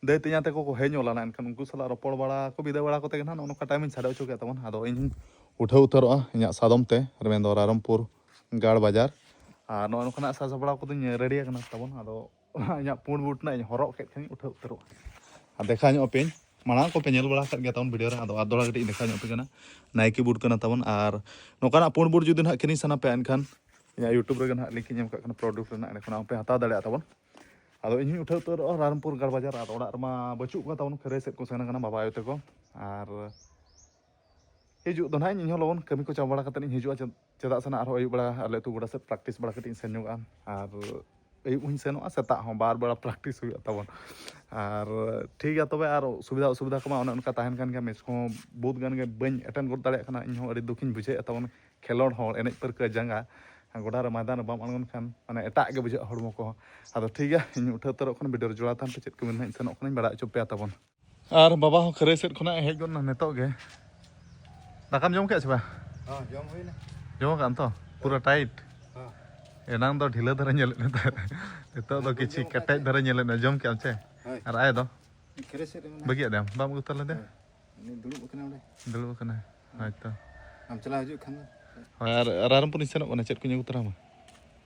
ᱫᱟᱹᱭ ᱛᱮᱧᱟᱝ ᱛᱟᱠᱚ ᱠᱚ ᱦᱮᱡ ᱧᱚᱜ ᱞᱮᱱᱟ, ᱮᱱᱠᱷᱟᱱ ᱩᱱᱠᱩ ᱥᱟᱞᱟᱜ ᱨᱚᱯᱚᱲ ᱵᱟᱲᱟ ᱠᱚ, ᱵᱤᱫᱟᱹᱭ ᱵᱟᱲᱟ ᱠᱚᱛᱮ ᱜᱮ ᱱᱟᱦᱟᱜ ᱱᱚᱜᱼᱚ ᱱᱚᱝᱠᱟ ᱴᱟᱭᱤᱢ ᱤᱧ ᱥᱟᱰᱮ ᱦᱚᱪᱚ ᱠᱮᱫ ᱛᱟᱵᱚᱱ᱾ ᱟᱫᱚ ᱤᱧ ᱩᱴᱷᱟᱹᱣ ᱩᱛᱟᱹᱨᱚᱜᱼᱟ ᱤᱧᱟᱹᱜ ᱥᱟᱫᱚᱢ ᱛᱮ, ᱢᱮᱱᱫᱚ ᱨᱟᱭᱨᱚᱝᱯᱩᱨ ᱜᱟᱲ ᱵᱟᱡᱟᱨ᱾ ᱟᱨ ᱱᱚᱜᱼᱚ ᱱᱚᱝᱠᱟᱱᱟᱜ ᱥᱟᱡᱟᱣ ᱵᱟᱲᱟ ᱠᱚᱫᱚᱧ ᱨᱮᱰᱤ ᱟᱠᱟᱱᱟ ᱛᱟᱵᱚᱱ᱾ ᱟᱫᱚ ᱤᱧᱟᱹᱜ ᱯᱩᱸᱰ ᱵᱩᱴ ᱨᱮᱱᱟᱜ ᱤᱧ ᱦᱚᱨᱚᱜ ᱠᱮᱫ ᱠᱷᱟᱱᱤᱧ ᱩᱴᱷᱟᱹᱣ ᱩᱛᱟᱹᱨᱚᱜᱼᱟ᱾ ᱟᱨ ᱫᱮᱠᱷᱟᱣ ᱧᱚᱜ ᱟᱯᱮᱭᱟᱹᱧ, ᱢᱟᱲᱟᱝ ᱠᱚᱯᱮ ᱧᱮᱞ ᱵᱟᱲᱟ ᱟᱠᱟᱫ ᱜᱮᱭᱟ ᱛᱟᱵᱚᱱ ᱵᱷᱤᱰᱤᱭᱳ ᱨᱮ, ᱟᱫᱚ ᱟᱨ ᱫᱚᱦᱲᱟ ᱠᱟᱹᱴᱤᱡ ᱤᱧ ᱫᱮᱠᱷᱟᱣ ᱧᱚᱜ ᱟᱯᱮ ᱠᱟᱱᱟ᱾ ᱱᱟᱭᱠᱤ ᱵᱩᱴ ᱠᱟᱱᱟ ᱛᱟᱵᱚᱱ᱾ ᱟᱨ ᱱᱚᱝᱠᱟᱱᱟᱜ ᱯᱩᱸᱰ ᱵᱩᱴ ᱡᱩᱫᱤ ᱱᱟᱦᱟᱜ ᱠᱤᱨᱤᱧ ᱥᱟᱱᱟ ᱯᱮᱭᱟ, ᱮᱱᱠᱷᱟᱱ ᱤᱧᱟᱹᱜ YouTube ᱨᱮᱜᱮ ᱱᱟᱦᱟᱜ ᱞᱤᱝᱠ ᱤᱧ ᱮᱢ ᱠᱟᱜ ᱠᱟᱱᱟ, ᱯᱨᱚᱰᱟᱠᱴ ᱨᱮᱱᱟᱜ, ᱚᱸᱰᱮ ᱠᱷᱚᱱᱟᱜ ᱦᱚᱸᱯᱮ ᱦᱟᱛᱟᱣ ᱫᱟᱲᱮᱭᱟᱜᱼᱟ ᱛᱟᱵᱚᱱ᱾ ᱟᱫᱚ ᱤᱧ ᱦᱚᱸᱧ ᱩᱴᱷᱟᱹᱣ ᱩᱛᱟᱹᱨᱚᱜᱼᱟ ᱨᱟᱭᱨᱚᱝᱯᱩᱨ ᱜᱟᱲ ᱵᱟᱡᱟᱨ᱾ ᱟᱨ ᱚᱲᱟᱜ ᱨᱮᱢᱟ ᱵᱟᱹᱪᱩᱜ ᱠᱚᱣᱟ ᱛᱟᱵᱚᱱ, ᱠᱷᱟᱹᱨᱟᱹᱭ ᱥᱮᱫ ᱠᱚ ᱥᱮᱱ ᱟᱠᱟᱱᱟ ᱵᱟᱵᱟ ᱟᱭᱳ ᱛᱟᱠᱚ᱾ ᱟᱨ ᱦᱤᱡᱩᱜ ᱫᱚ ᱱᱟᱦᱟᱜ ᱤᱧ ᱦᱚᱸ ᱞᱚᱜᱚᱱ ᱠᱟᱹᱢᱤ ᱠᱚ ᱪᱟᱵᱟ ᱵᱟᱲᱟ ᱠᱟᱛᱮᱫ ᱤᱧ ᱦᱤᱡᱩᱜᱼᱟ᱾ ᱪᱮᱫ-, ᱪᱮᱫᱟᱜ ᱥᱮ ᱱᱟᱦᱟᱜ ᱟᱨᱦᱚᱸ ᱟᱹᱭᱩᱵ ᱵᱮᱲᱟ ᱟᱞᱮ ᱟᱹᱛᱩ ᱜᱚᱰᱟ ᱥᱮᱫ ᱯᱨᱮᱠᱴᱤᱥ ᱵᱟᱲᱟ ᱠᱟᱛᱮᱫ ᱤᱧ ᱥᱮᱱ ᱧᱚᱜᱚᱜᱼᱟ᱾ ᱟᱨ ᱟᱹᱭᱩᱵ ᱦᱚᱸᱧ ᱥᱮᱱᱚᱜᱼᱟ, ᱥᱮᱛᱟᱜ ᱦᱚᱸ, ᱵᱟᱨ ᱵᱮᱲᱟ ᱯᱨᱮᱠᱴᱤᱥ ᱦᱩᱭᱩᱜᱼᱟ ᱛᱟᱵᱚᱱ᱾ ᱟᱨ ᱴᱷᱤᱠ ᱜᱮᱭᱟ ᱛᱚᱵᱮ, ᱟᱨ ᱥᱩᱵᱤᱫᱷᱟ ᱚᱥᱩᱵᱤᱫᱷᱟ ᱠᱚᱢᱟ ᱚᱱᱮ ᱚᱱᱠᱟ ᱛᱟᱦᱮᱱ ᱠᱟᱱ ᱜᱮᱭᱟ, ᱢᱮᱪ ᱠᱚᱦᱚᱸ ᱵᱚᱦᱩᱛ ᱜᱟᱱ ᱜᱮ ᱵᱟᱹᱧ ᱮᱴᱮᱱᱰ ᱜᱚᱫ ᱫᱟᱲᱮᱭᱟᱜ ᱠᱟᱱᱟ᱾ ᱤᱧ ᱦᱚᱸ ᱟᱹᱰᱤ ᱫᱩᱠᱷᱤᱧ ᱵᱩᱡᱷᱟᱹᱣᱮᱫᱼᱟ ᱛᱟᱵᱚᱱ, ᱠᱷᱮᱞᱳᱰ ᱦᱚᱲ, ᱮᱱᱮᱡ ᱯᱟᱹᱨᱠᱟᱹ ᱡᱟᱸᱜᱟ, ᱜᱚᱰᱟ ᱨᱮ ᱢᱚᱭᱫᱟᱱ ᱨᱮ ᱵᱟᱢ ᱟᱬᱜᱚᱱ ᱠᱷᱟᱱ ᱢᱟᱱᱮ ᱮᱴᱟᱜ ᱜᱮ ᱵᱩᱡᱷᱟᱹᱜᱼᱟ ᱦᱚᱲᱢᱚ ᱠᱚᱦᱚᱸ᱾ ᱟᱫᱚ ᱴᱷᱤᱠ ᱜᱮᱭᱟ, ᱤᱧ ᱩᱴᱷᱟᱹᱣ ᱩᱛᱟᱹᱨᱚᱜ ᱠᱷᱚᱱ ᱵᱷᱤᱰᱤᱭᱳ ᱨᱮ ᱡᱚᱲᱟᱣ ᱛᱟᱦᱮᱱ ᱯᱮ, ᱪᱮᱫ ᱠᱚ ᱢᱮᱱᱟ ᱤᱧ ᱥᱮᱱᱚᱜ ᱠᱟᱱᱟᱧ ᱵᱟᱲᱟᱭ ᱦᱚᱪᱚ ᱯᱮᱭᱟ ᱛᱟᱵᱚᱱ᱾ ᱟᱨ ᱵᱟᱵᱟ ᱦᱚᱸ ᱠᱷᱟᱹᱨᱟᱹᱭ ᱥᱮᱫ ᱠᱷᱚᱱᱟᱜ ᱮ ᱦᱮᱡ ᱜᱚᱫ ᱮᱱᱟ ᱱᱤᱛᱚᱜ ᱜᱮ᱾ ᱫᱟᱠᱟᱢ ᱡᱚᱢ ᱠᱮᱫᱼᱟ ᱥᱮ ᱵᱟᱝ? ᱦᱚᱸ, ᱡᱚᱢ ᱦᱩᱭᱱᱟ᱾ ᱡᱚᱢ ᱟᱠᱟᱫ ᱟᱢ ᱛᱚ? ᱯᱩᱨᱟᱹ ᱴᱟᱭᱤᱴ? ᱦᱚᱸ᱾ ᱮᱱᱟᱝ ᱫᱚ ᱰᱷᱤᱞᱟᱹ ᱫᱷᱟᱨᱟ ᱧᱮᱞᱮᱫ ᱢᱮ ᱛᱟᱦᱮᱸᱫ᱾ ᱱᱤᱛᱚᱜ ᱫᱚ ᱦᱮᱸ, ᱵᱟᱹᱧ ᱠᱤᱪᱷᱤ ᱡᱚᱢ ᱟᱠᱟᱫ ᱠᱮᱴᱮᱡ ᱛᱟᱦᱮᱸᱫ᱾ ᱫᱷᱟᱨᱟ ᱧᱮᱞᱮᱫ ᱢᱮ᱾ ᱡᱚᱢ ᱠᱮᱫ ᱟᱢ ᱪᱮ? ᱦᱳᱭ᱾ ᱟᱨ ᱟᱭ ᱫᱚ? ᱠᱷᱟᱹᱨᱟᱹᱭ ᱥᱮᱫ ᱨᱮ ᱢᱮᱱᱟᱭᱟ᱾ ᱵᱟᱹᱜᱤᱭᱟᱜ ᱫᱮᱭᱟᱢ? ᱵᱟᱢ ᱟᱹᱜᱩ ᱛᱟᱞᱮ ᱫᱮᱭᱟ? ᱦᱳᱭ᱾ ᱩᱱᱤ ᱫᱩᱲᱩᱵ ᱟᱠᱟᱱᱟ ᱚᱸᱰᱮ᱾ ᱫᱩᱲᱩᱵ ᱟᱠᱟᱱᱟᱭ᱾ ᱦᱳᱭ ᱛᱚ᱾ ᱟᱢ ᱪᱟᱞᱟᱣ ᱦᱤᱡᱩᱜ ᱠᱷᱟᱱ ᱫᱚ᱾ ᱦᱳᱭ, ᱟᱨ ᱨᱟᱭᱨᱚᱝᱯᱩᱨᱤᱧ ᱥᱮᱱᱚᱜ ᱠᱟᱱᱟ, ᱪᱮᱫ ᱠᱚᱧ ᱟᱹᱜᱩ ᱛᱚᱨᱟ ᱟᱢᱟ?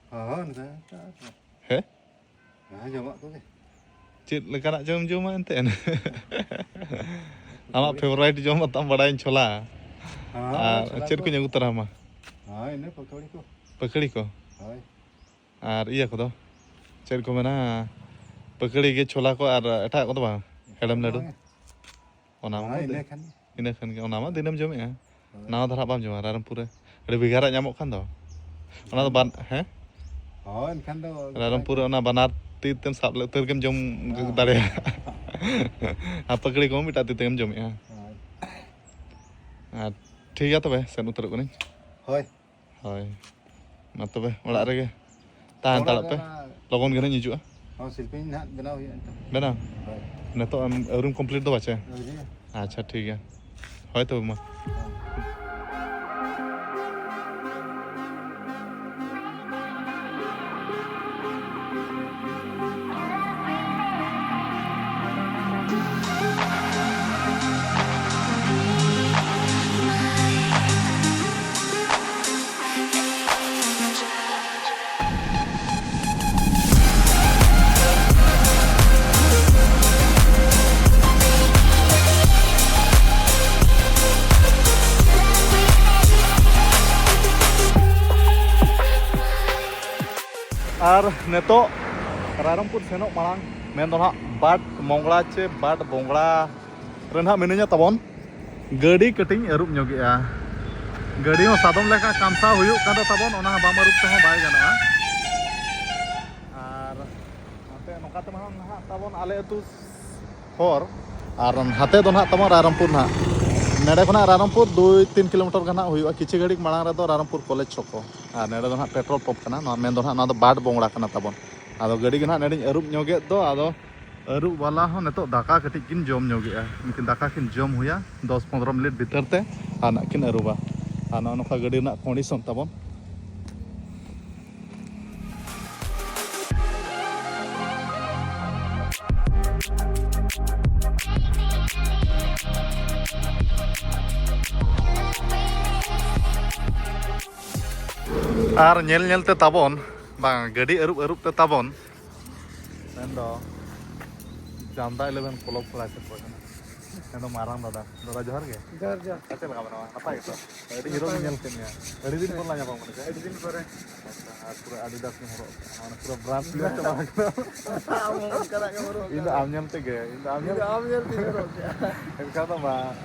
ᱦᱚᱸ, ᱦᱚᱸ, ᱱᱚᱝᱠᱟ᱾ ᱦᱮᱸ? ᱦᱮᱸ, ᱡᱚᱢᱟᱜ ᱠᱚᱜᱮ᱾ ᱪᱮᱫ ᱞᱮᱠᱟᱱᱟᱜ ᱪᱚᱢ ᱡᱚᱢᱟ ᱮᱱᱛᱮᱫ? ᱟᱢᱟᱜ ᱯᱷᱮᱵᱟᱨᱟᱭᱤᱴ ᱡᱚᱢᱟᱜ ᱛᱟᱢ ᱵᱟᱲᱟᱭᱟᱹᱧ, ᱪᱷᱳᱞᱟ᱾ ᱦᱮᱸ, ᱟᱨ ᱪᱷᱳᱞᱟ ᱪᱮᱫ ᱠᱚ᱾ ᱠᱚᱧ ᱟᱹᱜᱩ ᱛᱚᱨᱟ ᱟᱢᱟ? ᱦᱮᱸ, ᱤᱱᱟᱹ ᱯᱟᱹᱠᱷᱟᱹᱲᱤ ᱠᱚ᱾ ᱯᱟᱹᱠᱷᱟᱹᱲᱤ ᱠᱚ? ᱦᱳᱭ᱾ ᱟᱨ ᱤᱭᱟᱹ ᱠᱚᱫᱚ? ᱪᱮᱫ ᱠᱚ ᱢᱮᱱᱟ? ᱯᱟᱹᱠᱷᱟᱹᱲᱤ ᱜᱮ, ᱪᱷᱳᱞᱟ ᱠᱚ ᱟᱨ ᱮᱴᱟᱜ ᱠᱚᱫᱚ ᱵᱟᱝ? ᱦᱮᱲᱮᱢ ᱞᱟᱹᱰᱩ? ᱵᱟᱝ᱾ ᱚᱱᱟ ᱢᱟ ᱦᱳᱭ, ᱫᱤ-, ᱤᱱᱟᱹ ᱠᱷᱟᱱ ᱜᱮ᱾ ᱤᱱᱟᱹ ᱠᱷᱟᱱ ᱜᱮ, ᱚᱱᱟ ᱢᱟ ᱫᱤᱱᱮᱢ ᱡᱚᱢᱮᱜᱼᱟ᱾ ᱦᱳᱭ᱾ ᱱᱟᱣᱟ ᱫᱷᱟᱨᱟ ᱵᱟᱢ ᱡᱚᱢᱟ, ᱨᱟᱭᱨᱚᱝᱯᱩᱨ ᱨᱮ ᱟᱹᱰᱤ ᱵᱷᱮᱜᱟᱨᱟᱜ ᱧᱟᱢᱚᱜ ᱠᱟᱱ ᱫᱚ᱾ ᱚᱱᱟ ᱫᱚ ᱵᱟᱱ-, ᱦᱮᱸ? ᱦᱳᱭ, ᱮᱱᱠᱷᱟᱱ ᱫᱚ ᱨᱟᱭᱨᱚᱝᱯᱩᱨ ᱨᱮ ᱚᱱᱟ ᱵᱟᱱᱟᱨ ᱛᱤ ᱛᱮᱢ ᱥᱟᱵ ᱞᱮ ᱩᱛᱟᱹᱨ ᱜᱮᱢ ᱡᱚᱢ ᱦᱮᱸ᱾ ᱫᱟᱲᱮᱭᱟᱜᱼᱟ᱾ ᱟᱨ ᱯᱟᱹᱠᱲᱤ ᱠᱚᱦᱚᱸ ᱢᱤᱫᱴᱟᱜ ᱛᱤ ᱛᱮᱜᱮᱢ ᱡᱚᱢᱮᱜᱼᱟ᱾ ᱦᱳᱭ᱾ ᱟᱨ ᱴᱷᱤᱠ ᱜᱮᱭᱟ ᱛᱚᱵᱮ, ᱥᱮᱱ ᱩᱛᱟᱹᱨᱚᱜ ᱠᱟᱹᱱᱟᱹᱧ᱾ ᱦᱳᱭ᱾ ᱦᱳᱭ᱾ ᱢᱟ ᱛᱚᱵᱮ, ᱚᱲᱟᱜ ᱨᱮᱜᱮ ᱛᱟᱦᱮᱸ ᱚᱲᱟᱜ ᱦᱟᱛᱟᱲᱚᱜ ᱨᱮ ᱯᱮ᱾ ᱚᱱᱟ ᱞᱚᱜᱚᱱ ᱜᱮ ᱱᱟᱦᱟᱜ ᱤᱧ ᱦᱤᱡᱩᱜᱼᱟ᱾ ᱦᱚᱸ, ᱥᱤᱞᱯᱤᱧ ᱱᱟᱦᱟᱜ ᱵᱮᱱᱟᱣ ᱦᱩᱭᱩᱜᱼᱟ ᱱᱤᱛᱚᱜ᱾ ᱵᱮᱱᱟᱣ? ᱦᱳᱭ᱾ ᱱᱤᱛᱚᱜ ᱟᱢ ᱟᱹᱣᱨᱤᱢ complete ᱫᱚ ᱵᱟᱪᱮ? ᱟᱹᱣᱨᱤ᱾ ᱟᱪᱪᱷᱟ, ᱴᱷᱤᱠ ᱜᱮᱭᱟ᱾ ᱦᱳᱭ ᱛᱚᱵᱮ ᱢᱟ᱾ ᱦᱚᱸ᱾ ᱟᱨ ᱱᱤᱛᱚᱜ ᱨᱟᱭᱨᱚᱝᱯᱩᱨ ᱥᱮᱱᱚᱜ ᱢᱟᱲᱟᱝ ᱢᱮᱱ ᱫᱚ ᱱᱟᱦᱟᱜ ᱵᱟᱴ ᱢᱚᱝᱜᱽᱞᱟ ᱪᱮ ᱵᱟᱴ ᱵᱚᱝᱜᱽᱞᱟ ᱨᱮ ᱱᱟᱦᱟᱜ ᱢᱤᱱᱟᱹᱧᱟ ᱛᱟᱵᱚᱱ᱾ ᱜᱟᱹᱰᱤ ᱠᱟᱹᱴᱤᱡ ᱤᱧ ᱟᱹᱨᱩᱵ ᱧᱚᱜᱮᱜᱼᱟ᱾ ᱜᱟᱹᱰᱤ ᱦᱚᱸ ᱥᱟᱫᱚᱢ ᱞᱮᱠᱟ ᱠᱟᱢᱥᱟᱣ ᱦᱩᱭᱩᱜ ᱠᱟᱱ ᱫᱚ ᱛᱟᱵᱚᱱ, ᱚᱱᱟ ᱦᱚᱸ ᱵᱟᱢ ᱟᱹᱨᱩᱵ ᱛᱮᱦᱚᱸ ᱵᱟᱭ ᱜᱟᱱᱚᱜᱼᱟ᱾ ᱟᱨ ᱱᱚᱛᱮ ᱱᱚᱝᱠᱟ ᱛᱮᱢᱟ ᱱᱟᱦᱟᱜ ᱛᱟᱵᱚᱱ ᱟᱞᱮ ᱟᱹᱛᱩ ᱦᱚᱨ, ᱟᱨ ᱦᱟᱛᱮ ᱫᱚ ᱱᱟᱦᱟᱜ ᱛᱟᱵᱚᱱ ᱨᱟᱭᱨᱚᱝᱯᱩᱨ ᱱᱟᱦᱟᱜ᱾ ᱱᱚᱰᱮ ᱠᱷᱚᱱᱟᱜ ᱨᱟᱭᱨᱚᱝᱯᱩᱨ ᱫᱩᱭ ᱛᱤᱱ ᱠᱤᱞᱳᱢᱤᱴᱟᱨ ᱜᱟᱱ ᱱᱟᱦᱟᱜ ᱦᱩᱭᱩᱜᱼᱟ᱾ ᱠᱤᱪᱷᱩ ᱜᱷᱟᱹᱲᱤᱡ ᱢᱟᱲᱟᱝ ᱨᱮᱫᱚ ᱨᱟᱭᱨᱚᱝᱯᱩᱨ ᱠᱚᱞᱮᱡᱽ ᱪᱷᱚᱠᱚ, ᱟᱨ ᱱᱚᱰᱮ ᱫᱚ ᱱᱟᱦᱟᱜ ᱯᱮᱴᱨᱳᱞ ᱯᱟᱢᱯ ᱠᱟᱱᱟ᱾ ᱱᱚᱣᱟ ᱢᱮᱱ ᱫᱚ ᱱᱟᱦᱟᱜ ᱱᱚᱣᱟ ᱫᱚ ᱵᱟᱴ ᱵᱚᱝᱜᱽᱲᱟ ᱠᱟᱱᱟ ᱛᱟᱵᱚᱱ᱾ ᱟᱫᱚ ᱜᱟᱹᱰᱤ ᱜᱮ ᱱᱟᱦᱟᱜ ᱱᱚᱰᱮᱧ ᱟᱹᱨᱩᱵ ᱧᱚᱜᱮᱫ ᱫᱚ, ᱟᱫᱚ ᱟᱹᱨᱩᱵ ᱵᱟᱞᱟ ᱦᱚᱸ ᱱᱤᱛᱚᱜ ᱫᱟᱠᱟ ᱠᱟᱹᱴᱤᱡ ᱠᱤᱱ ᱡᱚᱢ ᱧᱚᱜᱮᱜᱼᱟ᱾ ᱩᱱᱠᱤᱱ ᱫᱟᱠᱟ ᱠᱤᱱ ᱡᱚᱢ ᱦᱩᱭᱟ ᱫᱚᱥ ᱯᱚᱱᱨᱚ ᱢᱤᱱᱤᱴ ᱵᱷᱤᱛᱟᱹᱨ ᱛᱮ, ᱟᱨ ᱱᱟᱜ ᱠᱤᱱ ᱟᱹᱨᱩᱵᱟ᱾ ᱟᱨ ᱱᱚᱜᱼᱚ ᱱᱚᱝᱠᱟ ᱜᱟᱹᱰᱤ ᱨᱮᱱᱟᱜ ᱠᱚᱱᱰᱤᱥᱚᱱ ᱛᱟᱵᱚᱱ᱾ ᱟᱨ ᱧᱮᱞ ᱧᱮᱞ ᱛᱮ ᱛᱟᱵᱚᱱ, ᱵᱟᱝ, ᱜᱟᱹᱰᱤ ᱟᱹᱨᱩᱵ ᱟᱹᱨᱩᱵ ᱛᱮ ᱛᱟᱵᱚᱱ, ᱢᱮᱱᱫᱚ ᱡᱟᱢᱫᱟ ᱤᱞᱮᱵᱷᱮᱱ ᱠᱞᱟᱵᱽ ᱠᱚᱲᱟᱭ ᱥᱮᱴᱮᱨ ᱠᱟᱱᱟ᱾ ᱢᱮᱱᱫᱚ ᱢᱟᱨᱟᱝ ᱫᱟᱫᱟ᱾ ᱫᱟᱫᱟ, ᱡᱚᱦᱟᱨ ᱜᱮ᱾ ᱡᱚᱦᱟᱨ, ᱡᱚᱦᱟᱨ᱾ ᱟᱨ ᱪᱮᱫ ᱞᱮᱠᱟ ᱢᱮᱱᱟᱢᱟ? ᱱᱟᱯᱟᱭ ᱜᱮᱛᱚ? ᱟᱹᱰᱤ ᱦᱤᱨᱳ ᱜᱤᱧ ᱧᱮᱞ ᱠᱮᱫ ᱢᱮᱭᱟ᱾ ᱟᱹᱰᱤ ᱫᱤᱱ ᱯᱚᱨ ᱞᱟᱝ ᱧᱟᱯᱟᱢ ᱠᱟᱱᱟ ᱥᱮ? ᱟᱹᱰᱤ ᱫᱤᱱ ᱯᱚᱨᱮ᱾ ᱟᱪᱪᱷᱟ, ᱟᱨ ᱯᱩᱨᱟᱹ Adidas ᱜᱮᱢ ᱦᱚᱨᱚᱜ ᱠᱟᱜᱼᱟ, ᱢᱟᱱᱮ ᱯᱩᱨᱟᱹ brand clear ᱪᱟᱵᱟ ᱟᱠᱟᱱᱟ᱾ ᱟᱢ ᱦᱚᱸ ᱚᱱᱠᱟᱱᱟᱜ ᱜᱮᱢ ᱦᱚᱨᱚᱜ ᱤᱧ ᱫᱚ ᱠᱟᱜᱼᱟ᱾ ᱟᱢ ᱧᱮᱞ ᱛᱮᱜᱮ, ᱤᱧ ᱫᱚ ᱟᱢ ᱤᱧ ᱧᱮᱞ ᱫᱚ ᱟᱢ ᱧᱮᱞ ᱛᱮᱜᱮᱧ ᱦᱚᱨᱚᱜ ᱠᱮᱜᱼᱟ᱾ ᱮᱱᱠᱷᱟᱱ ᱫᱚ ᱵᱟᱝ᱾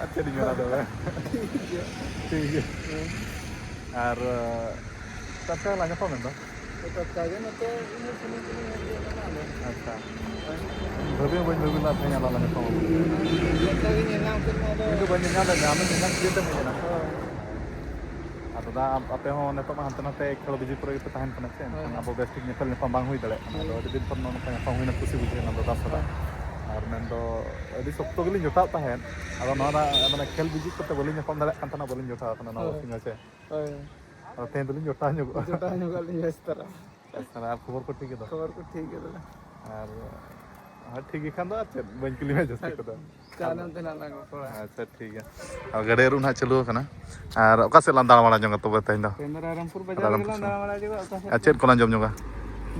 ᱟᱨ ᱪᱮᱫ ᱤᱧ ᱢᱮᱱᱟ ᱛᱚᱵᱮ? ᱴᱷᱤᱠ ᱜᱮᱭᱟ᱾ ᱴᱷᱤᱠ ᱜᱮᱭᱟ᱾ ᱦᱮᱸ᱾ ᱟᱨ, ᱟᱪᱪᱷᱟ, ᱞᱟᱝ ᱧᱟᱯᱟᱢ ᱮᱱ ᱫᱚ᱾ ᱴᱟᱴᱠᱟ ᱜᱮ ᱱᱚᱛᱮ ᱤᱱᱟᱹ ᱥᱩᱱᱩᱢ ᱠᱚᱞᱤᱧ ᱮᱢ ᱠᱮᱫ ᱠᱟᱱᱟ ᱟᱫᱚ᱾ ᱟᱪᱪᱷᱟ᱾ ᱵᱷᱟᱹᱵᱤ ᱦᱚᱸ ᱵᱟᱹᱧ ᱵᱷᱟᱹᱵᱤ ᱞᱮᱫ ᱛᱟᱦᱮᱸᱫ ᱟᱞᱟᱝ ᱞᱟᱝ ᱧᱟᱯᱟᱢ ᱟᱵᱚᱱ᱾ ᱴᱟᱴᱠᱟ ᱜᱮ ᱧᱮᱞ ᱧᱟᱢ ᱠᱮᱫ ᱢᱮ ᱟᱫᱚ᱾ ᱤᱧ ᱫᱚ ᱵᱟᱹᱧ ᱧᱮᱞ ᱧᱟᱢ ᱞᱮᱫ ᱢᱮᱭᱟ, ᱟᱢᱮᱢ ᱧᱮᱞ ᱧᱟᱢ ᱪᱤᱠᱟᱹᱛᱮᱢ ᱦᱮᱡ ᱮᱱᱟ? ᱦᱳᱭ᱾ ᱟᱨ ᱫᱟᱫᱟ, ᱟᱯᱮ ᱦᱚᱸ ᱱᱤᱛᱚᱜ ᱢᱟ ᱦᱟᱱᱛᱮ ᱱᱟᱛᱮ ᱠᱷᱮᱞ ᱵᱤᱡᱤ ᱠᱚᱨᱮ ᱜᱮᱯᱮ ᱛᱟᱦᱮᱱ ᱠᱟᱱᱟ, ᱪᱮᱫ? ᱦᱳᱭ, ᱮᱱᱠᱷᱟᱱ ᱦᱳᱭ᱾ ᱟᱵᱚ ᱵᱮᱥ ᱴᱷᱤᱠ ᱧᱮᱯᱮᱞ ᱧᱟᱯᱟᱢ ᱵᱟᱝ ᱦᱩᱭ ᱫᱟᱲᱮᱭᱟᱜ ᱠᱟᱱᱟ᱾ ᱟᱫᱚ ᱦᱳᱭ᱾ ᱟᱹᱰᱤ ᱫᱤᱱ ᱯᱚᱨ ᱱᱚᱜᱼᱚ ᱱᱚᱝᱠᱟ ᱧᱟᱯᱟᱢ ᱦᱩᱭᱱᱟ, ᱠᱩᱥᱤ ᱵᱩᱡᱷᱟᱹᱣ ᱮᱱᱟ ᱫᱟᱫᱟ ᱥᱟᱞᱟᱜ᱾ ᱦᱳᱭ᱾ ᱟᱨ ᱢᱮᱱᱫᱚ ᱟᱹᱰᱤ ᱥᱚᱠᱛᱚ ᱜᱮᱞᱤᱧ ᱡᱚᱴᱟᱣ ᱛᱟᱦᱮᱸᱫ, ᱟᱫᱚ ᱱᱚᱣᱟ ᱨᱮᱱᱟᱜ ᱢᱟᱱᱮ ᱠᱷᱮᱞ ᱵᱤᱡᱤ ᱠᱚᱛᱮ ᱵᱟᱹᱞᱤᱧ ᱧᱟᱯᱟᱢ ᱫᱟᱲᱮᱭᱟᱜ ᱠᱟᱱ ᱛᱟᱦᱮᱱᱟ, ᱵᱟᱹᱞᱤᱧ ᱡᱚᱴᱟᱣ ᱠᱟᱱᱟ ᱱᱚᱣᱟ ᱦᱳᱭ᱾ ᱵᱟᱨᱥᱤᱧ ᱦᱚᱸ, ᱪᱮ? ᱦᱳᱭ᱾ ᱟᱫᱚ ᱛᱮᱦᱮᱧ ᱫᱚᱞᱤᱧ ᱡᱚᱴᱟᱣ ᱧᱚᱜᱚᱜᱼᱟ᱾ ᱡᱚᱴᱟᱣ ᱧᱚᱜᱚᱜ ᱟᱹᱞᱤᱧ ᱵᱮᱥ ᱫᱷᱟᱨᱟ᱾ ᱟᱪᱪᱷᱟ, ᱟᱨ ᱠᱷᱚᱵᱚᱨ ᱠᱚ ᱴᱷᱤᱠ ᱜᱮᱛᱚ? ᱠᱷᱚᱵᱚᱨ ᱠᱚ ᱴᱷᱤᱠ ᱜᱮ ᱛᱟᱞᱮ᱾ ᱟᱨ, ᱦᱮᱸ, ᱴᱷᱤᱠ ᱜᱮ ᱠᱷᱟᱱ ᱫᱚ ᱟᱨ ᱪᱮᱫ, ᱵᱟᱹᱧ ᱠᱩᱞᱤ ᱢᱮᱭᱟ ᱡᱟᱹᱥᱛᱤ ᱠᱚᱫᱚ᱾ ᱠᱟᱨᱚᱱ ᱛᱮ ᱱᱟᱜ ᱞᱟᱝ ᱨᱚᱯᱚᱲᱟ᱾ ᱟᱪᱪᱷᱟ, ᱴᱷᱤᱠ ᱜᱮᱭᱟ᱾ ᱟᱨ ᱜᱟᱹᱰᱤ ᱟᱹᱨᱩᱵ ᱱᱟᱦᱟᱜ ᱪᱟᱹᱞᱩ ᱟᱠᱟᱱᱟ᱾ ᱟᱨ ᱚᱠᱟ ᱥᱮᱫ ᱞᱟᱝ ᱫᱟᱬᱟ ᱵᱟᱲᱟ ᱧᱚᱜᱟ ᱛᱚᱵᱮ ᱛᱮᱦᱮᱧ ᱫᱚ? ᱛᱮᱦᱮᱧ ᱫᱚ ᱨᱟᱭᱨᱚᱝᱯᱩᱨ ᱵᱟᱡᱟᱨ ᱨᱮᱜᱮ ᱨᱟᱭᱨᱚᱝᱯᱩᱨ ᱞᱟᱝ ᱥᱮᱫ᱾ ᱫᱟᱬᱟ ᱵᱟᱲᱟ ᱧᱚᱜᱟ, ᱚᱠᱟ ᱥᱮᱫ ᱟᱨ ᱪᱮᱫ ᱠᱚᱞᱟᱝ ᱡᱚᱢ ᱧᱚᱜᱟ?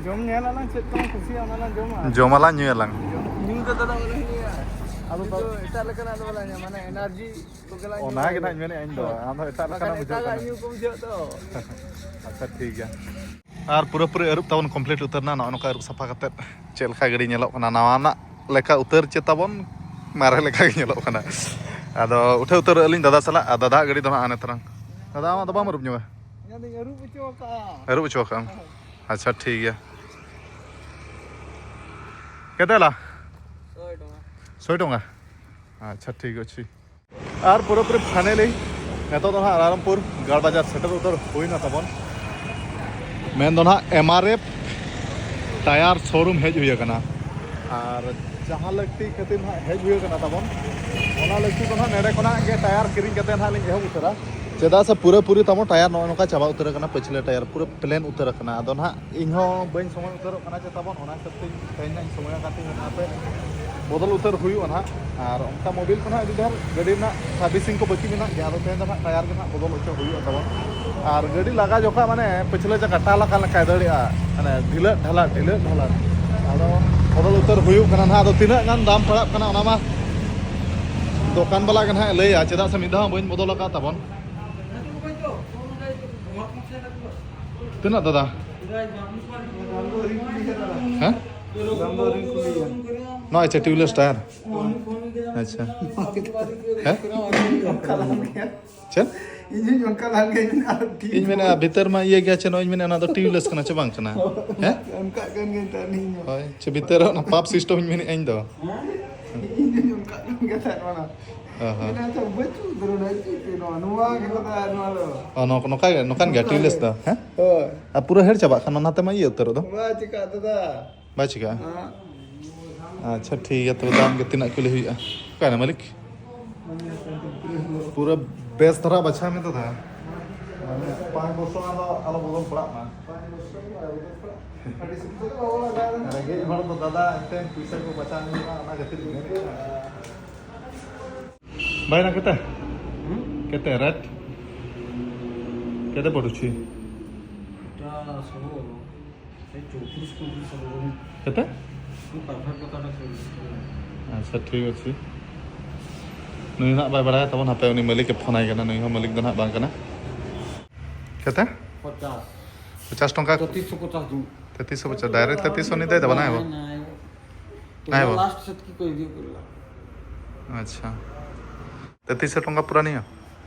ᱡᱚᱢ ᱧᱮᱞ ᱟᱞᱟᱝ, ᱪᱮᱫ ᱠᱚᱞᱟᱝ ᱠᱩᱥᱤᱭᱟᱜᱼᱟ, ᱚᱱᱟ ᱞᱟᱝ ᱡᱚᱢᱟ᱾ ᱡᱚᱢᱟᱞᱟᱝ, ᱧᱩᱭᱟᱞᱟᱝ᱾ ᱡᱚᱢ, ᱧᱩ ᱫᱚ ᱫᱟᱫᱟ ᱵᱟᱞᱟᱝ ᱧᱩᱭᱟ᱾ ᱟᱫᱚ ᱠᱤᱱᱛᱩ ᱛᱚ ᱮᱴᱟᱜ ᱞᱮᱠᱟᱱᱟᱜ ᱫᱚ ᱵᱟᱞᱟᱝ ᱧᱟᱢᱟ, ᱢᱟᱱᱮ ᱮᱱᱟᱨᱡᱤ ᱠᱚᱜᱮ ᱞᱟᱝ ᱚᱱᱟ ᱧᱩᱭᱟ᱾ ᱜᱮ ᱱᱟᱦᱟᱜ ᱤᱧ ᱢᱮᱱᱮᱫᱼᱟ ᱤᱧ ᱫᱚ᱾ ᱦᱳᱭ᱾ ᱟᱢ ᱫᱚ ᱮᱴᱟᱜ ᱵᱟᱠᱷᱟᱱ ᱞᱮᱠᱟᱱᱟᱜ ᱵᱩᱡᱷᱟᱹᱜ ᱮᱴᱟᱜᱟᱜ ᱠᱟᱱᱟ᱾ ᱧᱩ ᱠᱚ ᱵᱩᱡᱷᱟᱹᱜ ᱫᱚ᱾ ᱟᱪᱪᱷᱟ, ᱴᱷᱤᱠ ᱜᱮᱭᱟ᱾ ᱟᱨ ᱯᱩᱨᱟᱹᱯᱩᱨᱤ ᱟᱹᱨᱩᱵ ᱛᱟᱵᱚᱱ complete ᱩᱛᱟᱹᱨ ᱮᱱᱟ᱾ ᱱᱚᱜᱼᱚ ᱱᱚᱝᱠᱟ ᱟᱹᱨᱩᱵ ᱥᱟᱯᱷᱟ ᱠᱟᱛᱮᱫ ᱪᱮᱫ ᱞᱮᱠᱟ ᱜᱟᱹᱰᱤ ᱧᱮᱞᱚᱜ ᱠᱟᱱᱟ, ᱱᱟᱣᱟᱱᱟᱜ ᱞᱮᱠᱟ ᱩᱛᱟᱹᱨ ᱪᱮ ᱛᱟᱵᱚᱱ ᱢᱟᱨᱮ ᱞᱮᱠᱟ ᱜᱮ ᱧᱮᱞᱚᱜ ᱠᱟᱱᱟ᱾ ᱟᱫᱚ ᱩᱴᱷᱟᱹᱣ ᱩᱛᱟᱹᱨᱚᱜ ᱟᱹᱞᱤᱧ ᱫᱟᱫᱟ ᱥᱟᱞᱟᱜ, ᱟᱨ ᱫᱟᱫᱟᱣᱟᱜ ᱜᱟᱹᱰᱤ ᱫᱚ ᱦᱟᱸᱜ ᱦᱟᱱᱮ ᱛᱟᱨᱟᱝ᱾ ᱫᱟᱫᱟ, ᱟᱢᱟᱜ ᱫᱚ ᱵᱟᱢ ᱟᱹᱨᱩᱵ ᱧᱚᱜᱟ? ᱤᱧᱟᱹᱜ ᱫᱚᱧ ᱟᱹᱨᱩᱵ ᱦᱚᱪᱚ ᱟᱠᱟᱜᱼᱟ᱾ ᱟᱹᱨᱩᱵ ᱦᱚᱪᱚ ᱟᱠᱟᱜ ᱟᱢ? ᱦᱮᱸ᱾ ᱟᱪᱪᱷᱟ, ᱴᱷᱤᱠ ᱜᱮᱭᱟ᱾ ᱠᱮᱫᱮᱞᱟ? ᱥᱚᱭ ᱴᱟᱠᱟ᱾ ᱥᱚᱭ ᱴᱟᱠᱟ? ᱟᱪᱪᱷᱟ, ᱴᱷᱤᱠ ᱟᱪᱷᱮ᱾ ᱟᱨ ᱯᱩᱨᱟᱹᱯᱩᱨᱤ finally ᱱᱤᱛᱚᱜ ᱫᱚ ᱱᱟᱦᱟᱜ ᱨᱟᱭᱨᱚᱝᱯᱩᱨ ᱜᱟᱲ ᱵᱟᱡᱟᱨ ᱥᱮᱴᱮᱨ ᱩᱛᱟᱹᱨ ᱦᱩᱭᱱᱟ ᱛᱟᱵᱚᱱ᱾ ᱢᱮᱱ ᱫᱚ ᱱᱟᱦᱟᱜ M R F tyre showroom ᱦᱮᱡ ᱦᱩᱭ ᱟᱠᱟᱱᱟ᱾ ᱟᱨ ᱡᱟᱦᱟᱸ ᱞᱟᱹᱠᱛᱤ ᱠᱷᱟᱹᱛᱤᱨ ᱱᱟᱦᱟᱜ ᱦᱮᱡ ᱦᱩᱭ ᱟᱠᱟᱱᱟ ᱛᱟᱵᱚᱱ, ᱚᱱᱟ ᱞᱟᱹᱠᱛᱤ ᱫᱚ ᱱᱟᱦᱟᱜ ᱱᱚᱰᱮ ᱠᱷᱚᱱᱟᱜ ᱜᱮ tyre ᱠᱤᱨᱤᱧ ᱠᱟᱛᱮ ᱱᱟᱦᱟᱜ ᱞᱤᱧ ᱮᱦᱚᱵ ᱩᱛᱟᱹᱨᱟ᱾ ᱪᱮᱫᱟᱜ ᱥᱮ ᱯᱩᱨᱟᱹᱯᱩᱨᱤ ᱛᱟᱵᱚᱱ tyre ᱱᱚᱜᱼᱚ ᱱᱚᱝᱠᱟ ᱪᱟᱵᱟ ᱩᱛᱟᱹᱨ ᱟᱠᱟᱱᱟ, ᱯᱟᱹᱪᱷᱞᱟᱹ tyre ᱯᱩᱨᱟᱹ plain ᱩᱛᱟᱹᱨ ᱟᱠᱟᱱᱟ᱾ ᱟᱫᱚ ᱱᱟᱦᱟᱜ ᱤᱧ ᱦᱚᱸ ᱵᱟᱹᱧ ᱥᱚᱢᱚᱭ ᱩᱛᱟᱹᱨᱚᱜ ᱠᱟᱱᱟ ᱪᱮ ᱛᱟᱵᱚᱱ, ᱚᱱᱟ ᱠᱷᱟᱹᱛᱤᱨ ᱛᱮᱦᱮᱧ ᱱᱟᱜ ᱤᱧ ᱥᱚᱢᱚᱭ ᱟᱠᱟᱫ ᱛᱤᱧ ᱢᱮᱱᱟ ᱦᱟᱯᱮ ᱵᱚᱫᱚᱞ ᱩᱛᱟᱹᱨ ᱦᱩᱭᱩᱜᱼᱟ ᱱᱟᱦᱟᱜ᱾ ᱟᱨ ᱚᱱᱠᱟ ᱢᱳᱵᱤᱞ ᱠᱚ ᱱᱟᱦᱟᱜ ᱟᱹᱰᱤ ᱰᱷᱮᱨ ᱜᱟᱹᱰᱤ ᱨᱮᱱᱟᱜ servicing ᱠᱚ ᱵᱟᱹᱠᱤ ᱢᱮᱱᱟᱜ ᱜᱮᱭᱟ, ᱟᱫᱚ ᱛᱮᱦᱮᱧ ᱫᱚ ᱱᱟᱦᱟᱜ tyre ᱜᱮ ᱱᱟᱦᱟᱜ ᱵᱚᱫᱚᱞ ᱦᱚᱪᱚ ᱦᱩᱭᱩᱜᱼᱟ ᱛᱟᱵᱚᱱ᱾ ᱟᱨ ᱜᱟᱹᱰᱤ ᱞᱟᱜᱟ ᱡᱚᱠᱷᱚᱱ ᱢᱟᱱᱮ ᱯᱟᱹᱪᱷᱞᱟᱹ ᱪᱟᱠᱟ ᱴᱟᱞ ᱟᱠᱟᱱ ᱞᱮᱠᱟᱭ ᱫᱟᱹᱲᱮᱜᱼᱟ, ᱢᱟᱱᱮ ᱰᱷᱤᱞᱟᱹᱜ ᱰᱷᱟᱞᱟᱜ ᱰᱷᱤᱞᱟᱹᱜ ᱰᱷᱟᱞᱟᱜ᱾ ᱟᱫᱚ ᱵᱚᱫᱚᱞ ᱩᱛᱟᱹᱨ ᱦᱩᱭᱩᱜ ᱠᱟᱱᱟ ᱱᱟᱦᱟᱜ᱾ ᱟᱫᱚ ᱛᱤᱱᱟᱹᱜ ᱜᱟᱱ ᱫᱟᱢ ᱯᱟᱲᱟᱜ ᱠᱟᱱᱟ ᱚᱱᱟ ᱢᱟ ᱫᱚᱠᱟᱱ ᱵᱟᱞᱟ ᱜᱮ ᱱᱟᱦᱟᱜ ᱞᱟᱹᱭᱟ, ᱪᱮᱫᱟᱜ ᱥᱮ ᱢᱤᱫ ᱫᱷᱟᱣ ᱦᱚᱸ ᱵᱟᱹᱧ ᱵᱚᱫᱚᱞ ᱟᱠᱟᱫ ᱛᱟᱵᱚᱱ᱾ ᱛᱤᱱᱟᱹᱜ ᱫᱟᱫᱟ? ᱦᱮᱸ? ᱱᱚᱣᱟ ᱪᱮ ᱴᱤᱭᱩᱵᱞᱮᱥ ᱴᱟᱭᱟᱨ? ᱟᱪᱪᱷᱟ᱾ ᱦᱮᱸ? ᱪᱮᱫ? ᱤᱧ ᱦᱚᱸᱧ ᱚᱱᱠᱟ ᱞᱟᱝ ᱜᱮ, ᱤᱧ ᱟᱨ ᱴᱤᱭᱩᱵᱽ ᱤᱧ ᱢᱮᱱᱮᱫᱼᱟ, ᱵᱷᱤᱛᱟᱹᱨ ᱢᱟ ᱤᱭᱟᱹ ᱜᱮᱭᱟ ᱪᱮ, ᱱᱚᱜᱼᱚᱭ ᱤᱧ ᱢᱮᱱᱮᱫᱼᱟ, ᱚᱱᱟ ᱫᱚ ᱴᱤᱭᱩᱵᱽᱞᱮᱥ ᱠᱟᱱᱟ ᱪᱮ ᱵᱟᱝ ᱠᱟᱱᱟ? ᱦᱮᱸ? ᱚᱱᱠᱟ ᱠᱟᱱ ᱜᱮ ᱛᱟᱦᱮᱸ ᱤᱧ ᱦᱚᱸ᱾ ᱦᱳᱭ, ᱪᱮ ᱵᱷᱤᱛᱟᱹᱨ ᱨᱮ ᱚᱱᱟ ᱯᱟᱢᱯ ᱥᱤᱥᱴᱮᱢ ᱤᱧ ᱢᱮᱱᱮᱫᱼᱟ ᱤᱧ ᱫᱚ᱾ ᱤᱧ ᱦᱚᱸᱧ ᱚᱱᱠᱟ ᱠᱟᱱ ᱜᱮ ᱛᱟᱦᱮᱸᱫ ᱚᱱᱟ᱾ ᱦᱳᱭ, ᱦᱳᱭ᱾ ᱢᱮᱱᱮᱫᱼᱟ, ᱟᱪᱪᱷᱟ, ᱵᱟᱹᱪᱩᱜ ᱫᱚ ᱱᱚᱰᱮ ᱪᱮᱫ ᱛᱮ ᱱᱚᱣᱟ, ᱱᱚᱣᱟ ᱜᱮ ᱠᱟᱛᱷᱟ, ᱱᱚᱣᱟ ᱫᱚ᱾ ᱚ, ᱱᱚ-, ᱱᱚᱝᱠᱟ ᱜᱮ, ᱱᱚᱝᱠᱟᱱ ᱜᱮᱭᱟ ᱱᱚᱝᱠᱟ ᱴᱤᱭᱩᱵᱽᱞᱮᱥ ᱜᱮ᱾ ᱫᱚ, ᱦᱮᱸ? ᱦᱳᱭ᱾ ᱟᱨ ᱯᱩᱨᱟᱹ ᱦᱮᱲ ᱪᱟᱵᱟᱜ ᱠᱷᱟᱱ ᱚᱱᱟ ᱛᱮᱢᱟ ᱤᱭᱟᱹ ᱩᱛᱟᱹᱨᱚᱜ ᱫᱚ᱾ ᱵᱟᱭ ᱪᱤᱠᱟᱹᱜ ᱫᱟᱫᱟ᱾ ᱵᱟᱭ ᱪᱤᱠᱟᱹᱜᱼᱟ? ᱦᱮᱸ᱾ ᱟᱪᱪᱷᱟ, ᱴᱷᱤᱠ ᱜᱮᱭᱟ, ᱛᱚᱵᱮ ᱫᱟᱢ ᱜᱮ ᱛᱤᱱᱟᱹᱜ ᱠᱩᱞᱤ ᱦᱩᱭᱩᱜᱼᱟ? ᱚᱠᱟᱭᱱᱟ ᱢᱟᱹᱞᱤᱠ? ᱯᱩᱨᱟᱹ ᱵᱮᱥ ᱫᱷᱟᱨᱟ ᱵᱟᱪᱷᱟᱣ ᱢᱮ ᱫᱟᱫᱟ᱾ ᱢᱟᱱᱮ ᱯᱟᱸᱪ ᱵᱚᱪᱷᱚᱨ ᱫᱚ ᱟᱞᱚ ᱵᱚᱫᱚᱞ ᱯᱟᱲᱟᱜ ᱢᱟ᱾ ᱨᱮᱸᱜᱮᱡ ᱦᱚᱲ ᱫᱚ ᱫᱟᱫᱟ ᱮᱱᱛᱮ ᱯᱩᱭᱥᱟᱹ ᱠᱚ ᱵᱟᱪᱷᱟᱣ ᱦᱩᱭᱩᱜᱼᱟ, ᱚᱱᱟ ᱠᱷᱟᱹᱛᱤᱨ ᱜᱮ᱾ ଭାଇନା କେତେ? ହୁଁ? କେତେ ରେଟ୍? କେତେ ପଡ଼ୁଛି? ଏଇଟା ସବୁ ସେଇ ଚଉତିରିଶ ପଇଁତିରିଶ ହବ। କେତେ? ମୁଁ ପରଫେକ୍ଟ କଥାଟା କହୁଛି। ᱟᱪᱪᱷᱟ, ᱴᱷᱤᱠ ᱚᱪᱷᱤ᱾ ᱱᱩᱭ ᱱᱟᱜ ᱵᱟᱭ ᱵᱟᱲᱟᱭᱟ ᱛᱟᱵᱚᱱ, ᱦᱟᱯᱮ ᱩᱱᱤ ᱢᱟᱹᱞᱤᱠ ᱮ ᱯᱷᱳᱱ ᱟᱭ ᱠᱟᱱᱟ, ᱱᱩᱭ ᱦᱚᱸ ᱢᱟᱹᱞᱤᱠ ᱫᱚ ᱱᱟᱜ ᱵᱟᱝ ᱠᱟᱱᱟ᱾ କେତେ? ପଚାଶ। ପଚାଶ ଟଙ୍କା। ତେତିଶହ ପଚାଶ ଦଉଁ। ତେତିଶହ ପଚାଶ, ଡାଇରେକ୍ଟ ତେତିଶହ ନି ଦେଇଦେବା, ନାଇଁ ହବ? ନାଇଁ, ନାଇଁ। ନାଇଁ ହବ। ଲାଷ୍ଟ ସେତିକି କହିଦିଅ, କହିଲା। ଆଚ୍ଛା। ତେତିଶହ ଟଙ୍କା ପୁରା ନିଅ।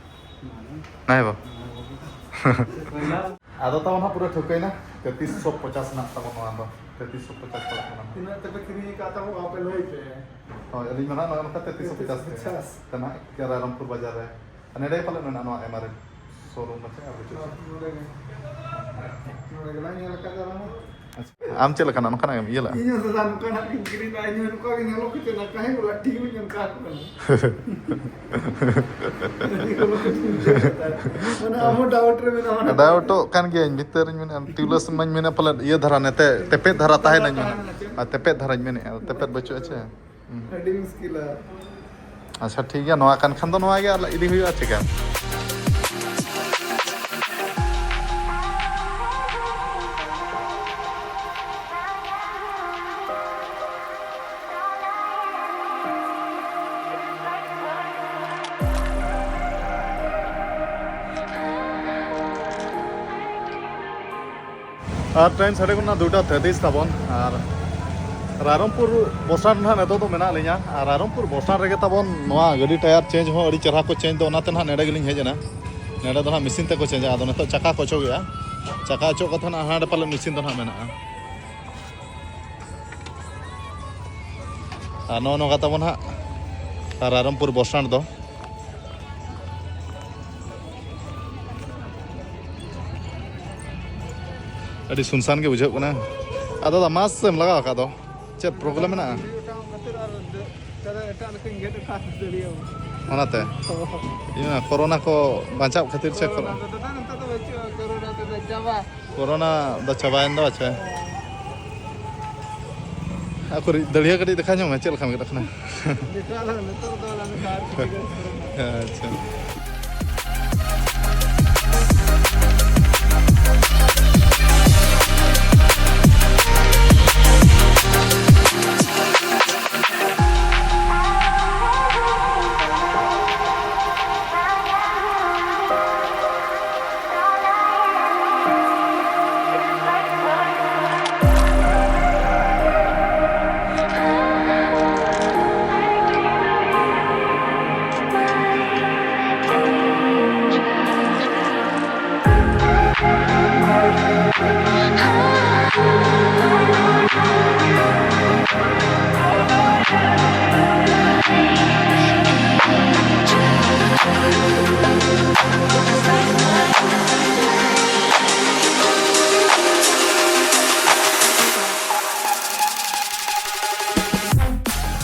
ନାଇଁ। ନାଇଁ ହବ। ନାଇଁ ହବ। ᱟᱫᱚ ᱛᱟᱵᱚᱱ ᱦᱟᱸᱜ ᱯᱩᱨᱟᱹ ᱴᱷᱟᱹᱣᱠᱟᱹᱭᱮᱱᱟ, ᱛᱮᱛᱤᱥ ᱥᱚ ᱯᱚᱪᱟᱥ ᱨᱮᱱᱟᱜ ᱛᱟᱵᱚᱱ ᱱᱚᱣᱟ ᱫᱚ, ᱛᱮᱛᱤᱥ ᱥᱚ ᱯᱚᱪᱟᱥ ᱪᱟᱞᱟᱜ ᱠᱟᱱᱟ᱾ ᱛᱤᱱᱟᱹᱜ ᱛᱮᱯᱮ ᱠᱤᱨᱤᱧ ᱟᱠᱟᱫ ᱛᱟᱵᱚᱱ, ᱟᱯᱮ ᱞᱟᱹᱭ ᱯᱮ᱾ ᱦᱳᱭ, ᱟᱹᱞᱤᱧ ᱢᱟ ᱱᱟᱦᱟᱜ ᱱᱚᱜᱼᱚᱭ ᱱᱚᱝᱠᱟ ᱛᱮᱛᱤᱥ ᱥᱚ ᱯᱚᱪᱟᱥ ᱛᱮ᱾ ᱛᱮᱛᱤᱥ ᱥᱚ ᱯᱚᱪᱟᱥ᱾ ᱛᱮ ᱱᱟᱦᱟᱜ ᱨᱟᱭᱨᱚᱝᱯᱩᱨ ᱵᱟᱡᱟᱨ ᱨᱮ᱾ ᱟᱨ ᱱᱚᱰᱮ ᱯᱟᱞᱮ ᱢᱮᱱᱟᱜᱼᱟ ᱱᱚᱣᱟ ᱮᱢ ᱟᱨ ᱮᱯᱷ ᱥᱳᱨᱩᱢ ᱯᱟᱪᱮ, ᱟᱨ ᱵᱟᱹᱪᱩᱜ᱾ ᱦᱳᱭ, ᱱᱚᱰᱮ ᱜᱮ᱾ ᱱᱚᱰᱮ ᱜᱮᱞᱟᱝ ᱧᱮᱞ ᱟᱠᱟᱫᱟ ᱟᱞᱟᱝ ᱢᱟ᱾ ᱟᱪᱪᱷᱟ᱾ ᱟᱢ ᱪᱮᱫ ᱞᱮᱠᱟᱱᱟᱜ, ᱱᱚᱝᱠᱟᱱᱟᱜ ᱮᱢ ᱤᱭᱟᱹ ᱞᱟᱜᱼᱟ? ᱤᱧ ᱦᱚᱸ ᱫᱟᱫᱟ ᱱᱚᱝᱠᱟᱱᱟᱜ ᱜᱤᱧ ᱠᱤᱨᱤᱧ ᱞᱟᱜᱼᱟ, ᱤᱧ ᱦᱚᱸ ᱱᱚᱝᱠᱟ ᱜᱮ ᱧᱮᱞᱚᱜ ᱠᱟᱱᱟ, ᱴᱷᱤᱠ ᱜᱤᱧ ᱚᱱᱠᱟ ᱠᱚ ᱠᱟᱱᱟ᱾ ᱢᱟᱱᱮ ᱟᱢ ᱦᱚᱸ ᱰᱟᱣᱩᱴ ᱨᱮ ᱢᱮᱱᱟᱢᱟ᱾ ᱰᱟᱣᱩᱴᱚᱜ ᱠᱟᱱ ᱜᱤᱭᱟᱹᱧ, ᱵᱷᱤᱛᱟᱹᱨᱤᱧ ᱢᱮᱱᱮᱫᱼᱟ, ᱴᱤᱭᱩᱵᱽᱞᱮᱥ ᱢᱟᱧ ᱢᱮᱱᱮᱫ ᱯᱟᱞᱮᱫ ᱤᱭᱟᱹ ᱫᱷᱟᱨᱟ ᱱᱮᱛᱮ, ᱛᱮᱯᱮᱫ ᱫᱷᱟᱨᱟ ᱛᱟᱦᱮᱱᱟᱹᱧ ᱢᱮᱱᱮᱫ᱾ ᱟᱨ ᱛᱮᱯᱮᱫ ᱫᱷᱟᱨᱟᱧ ᱢᱮᱱᱮᱫᱼᱟ, ᱛᱮᱯᱮᱫ ᱵᱟᱹᱪᱩᱜᱼᱟ ᱪᱮ? ᱦᱩᱸ᱾ ᱟᱹᱰᱤ ᱢᱩᱥᱠᱤᱞᱟ᱾ ᱟᱪᱪᱷᱟ, ᱴᱷᱤᱠ ᱜᱮᱭᱟ, ᱱᱚᱣᱟ ᱠᱟᱱ ᱠᱷᱟᱱ ᱫᱚ ᱱᱚᱣᱟ ᱜᱮ ᱟᱨ ᱤᱫᱤ ᱦᱩᱭᱩᱜᱼᱟ, ᱪᱤᱠᱟ? ᱟᱨ ᱴᱟᱭᱤᱢ ᱥᱟᱰᱮ ᱠᱟᱱᱟ ᱫᱩᱴᱟ ᱛᱮᱛᱤᱥ ᱛᱟᱵᱚᱱ, ᱟᱨ ᱨᱟᱭᱨᱚᱝᱯᱩᱨ ᱵᱚᱥ ᱥᱴᱮᱱᱰ ᱱᱟᱦᱟᱜ ᱱᱤᱛᱚᱜ ᱫᱚ ᱢᱮᱱᱟᱜ ᱞᱤᱧᱟ᱾ ᱟᱨ ᱨᱟᱭᱨᱚᱝᱯᱩᱨ ᱵᱚᱥ ᱥᱴᱮᱱᱰ ᱨᱮᱜᱮ ᱛᱟᱵᱚᱱ ᱱᱚᱣᱟ ᱜᱟᱹᱰᱤ ᱴᱟᱭᱟᱨ ᱪᱮᱧᱡᱽ ᱦᱚᱸ ᱟᱹᱰᱤ ᱪᱮᱦᱨᱟ ᱠᱚ ᱪᱮᱧᱡᱽ ᱫᱚ, ᱚᱱᱟᱛᱮ ᱱᱟᱦᱟᱜ ᱱᱚᱰᱮ ᱜᱮᱞᱤᱧ ᱦᱮᱡ ᱮᱱᱟ᱾ ᱱᱚᱰᱮ ᱫᱚ ᱱᱟᱦᱟᱜ ᱢᱮᱥᱤᱱ ᱛᱮᱠᱚ ᱪᱮᱧᱡᱟ᱾ ᱟᱫᱚ ᱱᱤᱛᱚᱜ ᱪᱟᱠᱟ ᱠᱚ ᱚᱪᱚᱜᱮᱜᱼᱟ᱾ ᱪᱟᱠᱟ ᱚᱪᱚᱜ ᱠᱟᱛᱮ ᱱᱟᱦᱟᱜ ᱦᱟᱸᱰᱮ ᱯᱟᱞᱮ ᱢᱮᱥᱤᱱ ᱫᱚ ᱱᱟᱦᱟᱜ ᱢᱮᱱᱟᱜᱼᱟ᱾ ᱟᱨ ᱱᱚᱜᱼᱚ ᱱᱚᱝᱠᱟ ᱛᱟᱵᱚᱱ ᱦᱟᱸᱜ ᱨᱟᱭᱨᱚᱝᱯᱩᱨ ᱵᱚᱥ ᱥᱴᱮᱱᱰ ᱫᱚ᱾ ᱟᱹᱰᱤ ᱥᱩᱱᱥᱟᱱ ᱜᱮ ᱵᱩᱡᱷᱟᱹᱜ ᱠᱟᱱᱟ᱾ ᱟᱫᱚ ᱫᱟ ᱢᱟᱥᱠ ᱮᱢ ᱞᱟᱜᱟᱣ ᱟᱠᱟᱫ ᱫᱚ, ᱪᱮᱫ ᱯᱨᱚᱵᱞᱮᱢ ᱢᱮᱱᱟᱜᱼᱟ? ᱚᱱᱟᱛᱮ ᱤᱧ ᱢᱮᱱᱟ ᱠᱳᱨᱳᱱᱟ ᱠᱚ ᱵᱟᱧᱪᱟᱣ ᱠᱷᱟᱹᱛᱤᱨ ᱥᱮ ᱠᱳᱨᱳᱱᱟ ᱠᱚᱨᱳᱱᱟ ᱫᱚ ᱫᱟᱫᱟ ᱱᱮᱛᱟᱨ ᱫᱚ ᱵᱟᱹᱪᱩᱜᱼᱟ, ᱠᱳᱨᱳᱱᱟ ᱫᱚ ᱪᱟᱵᱟ᱾ ᱠᱳᱨᱳᱱᱟ ᱫᱚ ᱪᱟᱵᱟᱭᱮᱱ ᱫᱚ, ᱟᱪᱪᱷᱟ᱾ ᱟᱠᱚ ᱫᱟᱹᱲᱦᱤᱭᱟᱹ ᱠᱟᱹᱴᱤᱡ ᱫᱮᱠᱷᱟ ᱧᱚᱜ ᱢᱮ, ᱪᱮᱫ ᱞᱮᱠᱟ ᱜᱮᱫ ᱠᱟᱱᱟ? ᱱᱤᱛᱚᱜ ᱫᱚ, ᱱᱤᱛᱚᱜ ᱫᱚ ᱚᱱᱟ ᱫᱚ ᱟᱨ ᱠᱤᱪᱷᱩ ᱫᱤᱱ ᱯᱚᱨᱮ ᱱᱟᱜ᱾ ᱟᱪᱪᱷᱟ᱾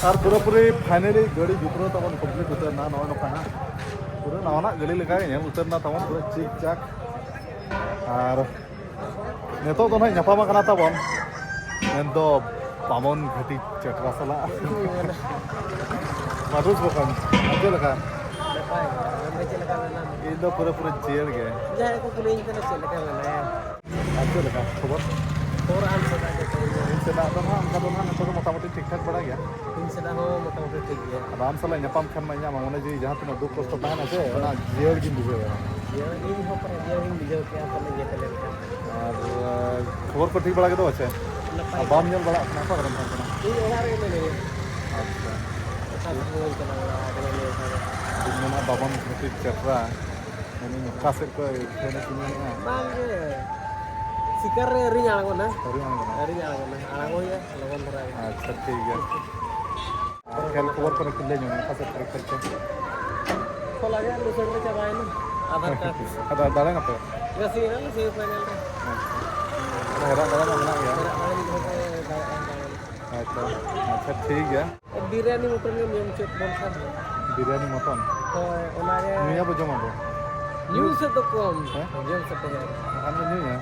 ᱟᱨ ᱯᱩᱨᱟᱹᱯᱩᱨᱤ finally ᱜᱟᱹᱰᱤ ᱡᱩᱛᱨᱟᱹᱣ ᱛᱟᱵᱚᱱ complete ᱩᱛᱟᱹᱨ ᱮᱱᱟ᱾ ᱱᱚᱜᱼᱚᱭ ᱱᱚᱝᱠᱟ ᱦᱟᱸᱜ ᱯᱩᱨᱟᱹ ᱱᱟᱣᱟᱱᱟᱜ ᱜᱟᱹᱰᱤ ᱞᱮᱠᱟ ᱜᱮ ᱧᱮᱞ ᱩᱛᱟᱹᱨ ᱮᱱᱟ ᱛᱟᱵᱚᱱ, ᱯᱩᱨᱟᱹ ᱪᱤᱠ ᱪᱟᱠ᱾ ᱟᱨ ᱱᱤᱛᱚᱜ ᱫᱚ ᱱᱟᱦᱟᱜ ᱧᱟᱯᱟᱢ ᱟᱠᱟᱱᱟ ᱛᱟᱵᱚᱱ ᱢᱮᱱᱫᱚ ᱵᱟᱢᱚᱱ ᱜᱷᱟᱹᱴᱤ ᱪᱮᱴᱨᱟ ᱥᱟᱞᱟᱜ᱾ ᱢᱟᱫᱷᱩᱥ ᱵᱚᱠᱚᱧ, ᱪᱮᱫ ᱞᱮᱠᱟ? ᱱᱟᱯᱟᱭ ᱜᱮ, ᱟᱢ ᱜᱮ ᱪᱮᱫ ᱞᱮᱠᱟ ᱢᱮᱱᱟᱢᱟ? ᱤᱧ ᱫᱚ ᱯᱩᱨᱟᱹ ᱯᱩᱨᱟᱹ ᱡᱤᱭᱟᱹᱲ ᱜᱮ᱾ ᱡᱟᱦᱟᱸᱭ ᱠᱚ ᱠᱩᱞᱤᱭᱤᱧ ᱠᱟᱱᱟ ᱪᱮᱫ ᱞᱮᱠᱟ ᱢᱮᱱᱟᱭᱟ? ᱟᱨ ᱪᱮᱫ ᱞᱮᱠᱟ ᱠᱷᱚᱵᱚᱨ? ᱠᱷᱚᱵᱚᱨ ᱟᱢ ᱥᱮᱫᱟᱜ ᱜᱮ ᱪᱮᱫ ᱞᱮᱠᱟ? ᱤᱧ ᱥᱮᱫᱟᱜ ᱫᱚ ᱱᱟᱦᱟᱜ ᱚᱱᱠᱟ ᱫᱚ ᱱᱟᱦᱟᱜ ᱱᱤᱛᱚᱜ ᱫᱚ ᱢᱚᱴᱟᱢᱩᱴᱤ ᱴᱷᱤᱠ ᱴᱷᱟᱠ ᱵᱟᱲᱟ ᱜᱮᱭᱟ᱾ ᱤᱧ ᱥᱮᱫᱟᱜ ᱦᱚᱸ ᱢᱚᱴᱟᱢᱩᱴᱤ ᱴᱷᱤᱠ ᱜᱮᱭᱟ᱾ ᱟᱫᱚ ᱟᱢ ᱥᱟᱞᱟᱜ ᱧᱟᱯᱟᱢ ᱠᱷᱟᱱ ᱢᱟ ᱤᱧᱟᱹᱜ ᱢᱟ ᱢᱚᱱᱮ ᱡᱤᱣᱤ ᱡᱟᱦᱟᱸ ᱛᱤᱱᱟᱹᱜ ᱫᱩᱠ ᱠᱚᱥᱴᱚ ᱛᱟᱦᱮᱱᱟ ᱥᱮ, ᱚᱱᱟ ᱡᱤᱭᱟᱹᱲ ᱜᱤᱧ ᱵᱩᱡᱷᱟᱹᱣᱟ᱾ ᱡᱤᱭᱟᱹᱲ ᱤᱧ ᱦᱚᱸ ᱯᱟᱞᱮ ᱡᱤᱭᱟᱹᱲ ᱜᱤᱧ ᱵᱩᱡᱷᱟᱹᱣ ᱠᱮᱜᱼᱟ ᱯᱟᱞᱮ ᱧᱮᱯᱮᱞ ᱞᱮᱱᱠᱷᱟᱱ᱾ ᱟᱨ, ᱠᱷᱚᱵᱚᱨ ᱠᱚ ᱴᱷᱤᱠ ᱵᱟᱲᱟ ᱜᱮᱛᱚ ᱟᱪᱪᱷᱟ? ᱟᱨ ᱵᱟᱢ ᱧᱮᱞ ᱵᱟᱲᱟᱜ ᱠᱟᱱᱟ, ᱚᱠᱟ ᱠᱚᱨᱮᱢ ᱛᱟᱦᱮᱸ ᱠᱟᱱᱟ? ᱤᱧ ᱚᱲᱟᱜ ᱨᱮ ᱢᱮᱱᱟᱹᱧᱟ᱾ ᱟᱪᱪᱷᱟ᱾ ᱚᱠᱟ ᱥᱮᱫ ᱦᱚᱸ ᱵᱟᱹᱧ ᱪᱟᱞᱟᱣ ᱵᱟᱲᱟ ᱟᱠᱟᱱᱟ ᱱᱤᱭᱟᱹ ᱫᱷᱟᱣ ᱫᱚ᱾ ᱤᱧ ᱢᱮᱱᱟ ᱵᱟᱵᱚᱱ ᱠᱟᱹᱴᱤᱡ ᱪᱮᱴᱨᱟ, ᱢᱮᱱᱟᱹᱧ ᱚᱠᱟ ᱥᱮᱫ ᱠᱚ ᱮᱠᱷᱮᱱ ᱠᱚ ᱢᱮᱱᱮᱫᱼᱟ᱾ ᱵᱟᱝ ᱜᱮ, ᱥᱤᱠᱟᱨ ᱨᱮ ᱟᱹᱣᱨᱤᱧ ᱟᱬᱜᱚᱱᱟ᱾ ᱟᱹᱣᱨᱤ ᱟᱬᱜᱚᱱᱟ᱾ ᱟᱹᱣᱨᱤᱧ ᱟᱬᱜᱚᱱᱟ, ᱟᱬᱜᱚᱱ ᱦᱩᱭᱩᱜᱼᱟ ᱞᱚᱜᱚᱱ ᱫᱷᱟᱨᱟ ᱜᱮ᱾ ᱟᱪᱪᱷᱟ, ᱴᱷᱤᱠ ᱜᱮᱭᱟ᱾ ᱟᱨ ᱠᱷᱮᱞ ᱠᱷᱚᱵᱚᱨ ᱠᱚᱨᱮ ᱠᱚ ᱞᱟᱹᱭ ᱧᱚᱜ ᱚᱠᱟ ᱥᱮᱫ ᱠᱚᱨᱮ ᱠᱷᱮᱞ ᱠᱚ? ᱦᱚᱞᱟ ᱜᱮ ᱟᱞᱮ ᱥᱮᱫ ᱨᱮ ᱪᱟᱵᱟᱭᱮᱱᱟ ᱟᱫᱷᱟᱨ ᱠᱟᱨᱰ᱾ ᱟᱫᱚ ᱫᱟᱲᱮ ᱱᱟᱯᱮ? ᱵᱮᱥ ᱦᱩᱭᱱᱟ, ᱥᱮᱢᱤ ᱯᱷᱟᱭᱱᱟᱞ ᱨᱮ᱾ ᱟᱪᱪᱷᱟ᱾ ᱟᱫᱚ ᱦᱮᱨᱟᱜ ᱫᱟᱲᱮ ᱢᱟ ᱢᱮᱱᱟᱜ ᱜᱮᱭᱟ᱾ ᱦᱮᱨᱟᱜ ᱫᱟᱲᱮ ᱢᱤᱫ ᱫᱷᱟᱣ ᱠᱚ ᱫᱟᱲᱮᱭᱟᱜᱼᱟ, ᱫᱟᱲᱮᱭᱟᱜᱼᱟ᱾ ᱦᱮᱸ ᱛᱚ᱾ ᱟᱪᱪᱷᱟ, ᱴᱷᱤᱠ ᱜᱮᱭᱟ᱾ ᱵᱤᱨᱭᱟᱱᱤ ᱢᱚᱴᱚᱱ ᱜᱮᱢ ᱡᱚᱢ ᱦᱚᱪᱚᱭᱮᱫ ᱵᱚᱱ ᱠᱷᱟᱱ᱾ ᱵᱤᱨᱭᱟᱱᱤ ᱢᱚᱴᱚᱱ? ᱦᱳᱭ, ᱚᱱᱟᱜᱮ᱾ ᱧᱩᱭᱟᱵᱚ, ᱡᱚᱢᱟᱵᱚ? ᱧᱩ ᱥᱮᱫ ᱫᱚ ᱠᱚᱢ, ᱦᱮᱸ? ᱡᱚᱢ ᱥᱮᱫ ᱫᱚ ᱰᱷᱮᱨ᱾ ᱵᱟᱠᱷᱟᱱ ᱫᱚ ᱧᱩᱭᱟ᱾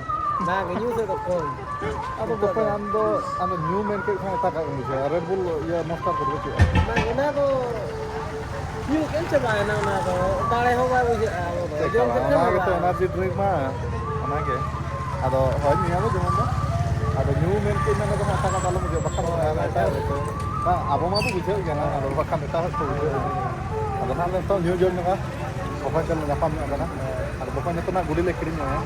ᱵᱟᱝ, ᱧᱩ ᱥᱮᱫ ᱫᱚ ᱠᱚᱢ᱾ ᱟᱫᱚ ᱱᱤᱛᱚᱜ ᱵᱚᱠᱚᱧ, ᱫᱚ ᱟᱢ ᱫᱚ, ᱟᱢ ᱫᱚ ᱧᱩ ᱢᱮᱱ ᱠᱮᱫ ᱠᱷᱟᱱ ᱮᱴᱟᱜᱟᱜ ᱜᱮᱢ ᱵᱩᱡᱷᱟᱹᱣᱟ᱾ ᱨᱮᱰ ᱵᱩᱞ, ᱤᱭᱟᱹ, ᱢᱚᱱᱥᱴᱟᱨ ᱠᱚᱫᱚ ᱵᱟᱹᱪᱩᱜᱼᱟ? ᱵᱟᱝ, ᱚᱱᱟ ᱫᱚ ᱧᱩ ᱠᱮᱫ ᱪᱟᱵᱟᱭᱮᱱᱟ, ᱚᱱᱟ ᱫᱚ ᱫᱟᱲᱮ ᱦᱚᱸ ᱵᱟᱭ ᱵᱩᱡᱷᱟᱹᱜᱼᱟ᱾ ᱟᱵᱚ ᱫᱚ ᱪᱮᱫ ᱡᱚᱢ ᱠᱟᱱᱟ? ᱠᱟᱛᱮ ᱚᱱᱟ ᱦᱚᱸ ᱜᱮᱛᱚ ᱵᱟᱝ᱾ ᱮᱱᱟᱨᱡᱤ ᱰᱨᱤᱝᱠ ᱢᱟ, ᱚᱱᱟᱜᱮ᱾ ᱟᱫᱚ ᱦᱳᱭ, ᱧᱩᱭᱟᱵᱚ ᱡᱮᱢᱚᱱ ᱫᱚ᱾ ᱟᱫᱚ ᱧᱩ ᱢᱮᱱ ᱠᱮᱫ ᱢᱮᱱ ᱫᱚ ᱦᱟᱸᱜ ᱮᱴᱟᱜᱟᱜ ᱫᱚ ᱟᱞᱚᱢ ᱵᱩᱡᱷᱟᱹᱣᱟ, ᱵᱟᱠᱷᱟᱱ ᱦᱳᱭ, ᱚᱱᱟ ᱦᱳᱭ, ᱮᱴᱟᱜ ᱦᱳᱭ᱾ ᱨᱮ ᱛᱚ᱾ ᱵᱟᱝ, ᱟᱵᱚ ᱢᱟᱵᱚ ᱵᱩᱡᱷᱟᱹᱣ ᱜᱮᱭᱟ ᱱᱟᱦᱟᱜ, ᱟᱫᱚ ᱵᱟᱠᱷᱟᱱ ᱮᱴᱟᱜ ᱦᱚᱲ ᱠᱚ ᱵᱩᱡᱷᱟᱹᱣ ᱜᱮᱭᱟ᱾ ᱟᱫᱚ ᱱᱟᱦᱟᱜ ᱱᱤᱛᱚᱜ ᱧᱩ ᱡᱚᱢ ᱧᱚᱜᱟ, ᱵᱚᱠᱚᱧ ᱴᱷᱮᱱ ᱞᱮ ᱧᱟᱯᱟᱢ ᱧᱚᱜ ᱠᱟᱱᱟ᱾ ᱟᱨ ᱵᱚᱠᱚᱧ ᱧᱩᱛᱩᱢ ᱨᱮᱱᱟᱜ ᱜᱩᱰᱤ ᱞᱮ ᱠᱤᱨᱤᱧ ᱧᱚᱜ ᱟᱭᱟ᱾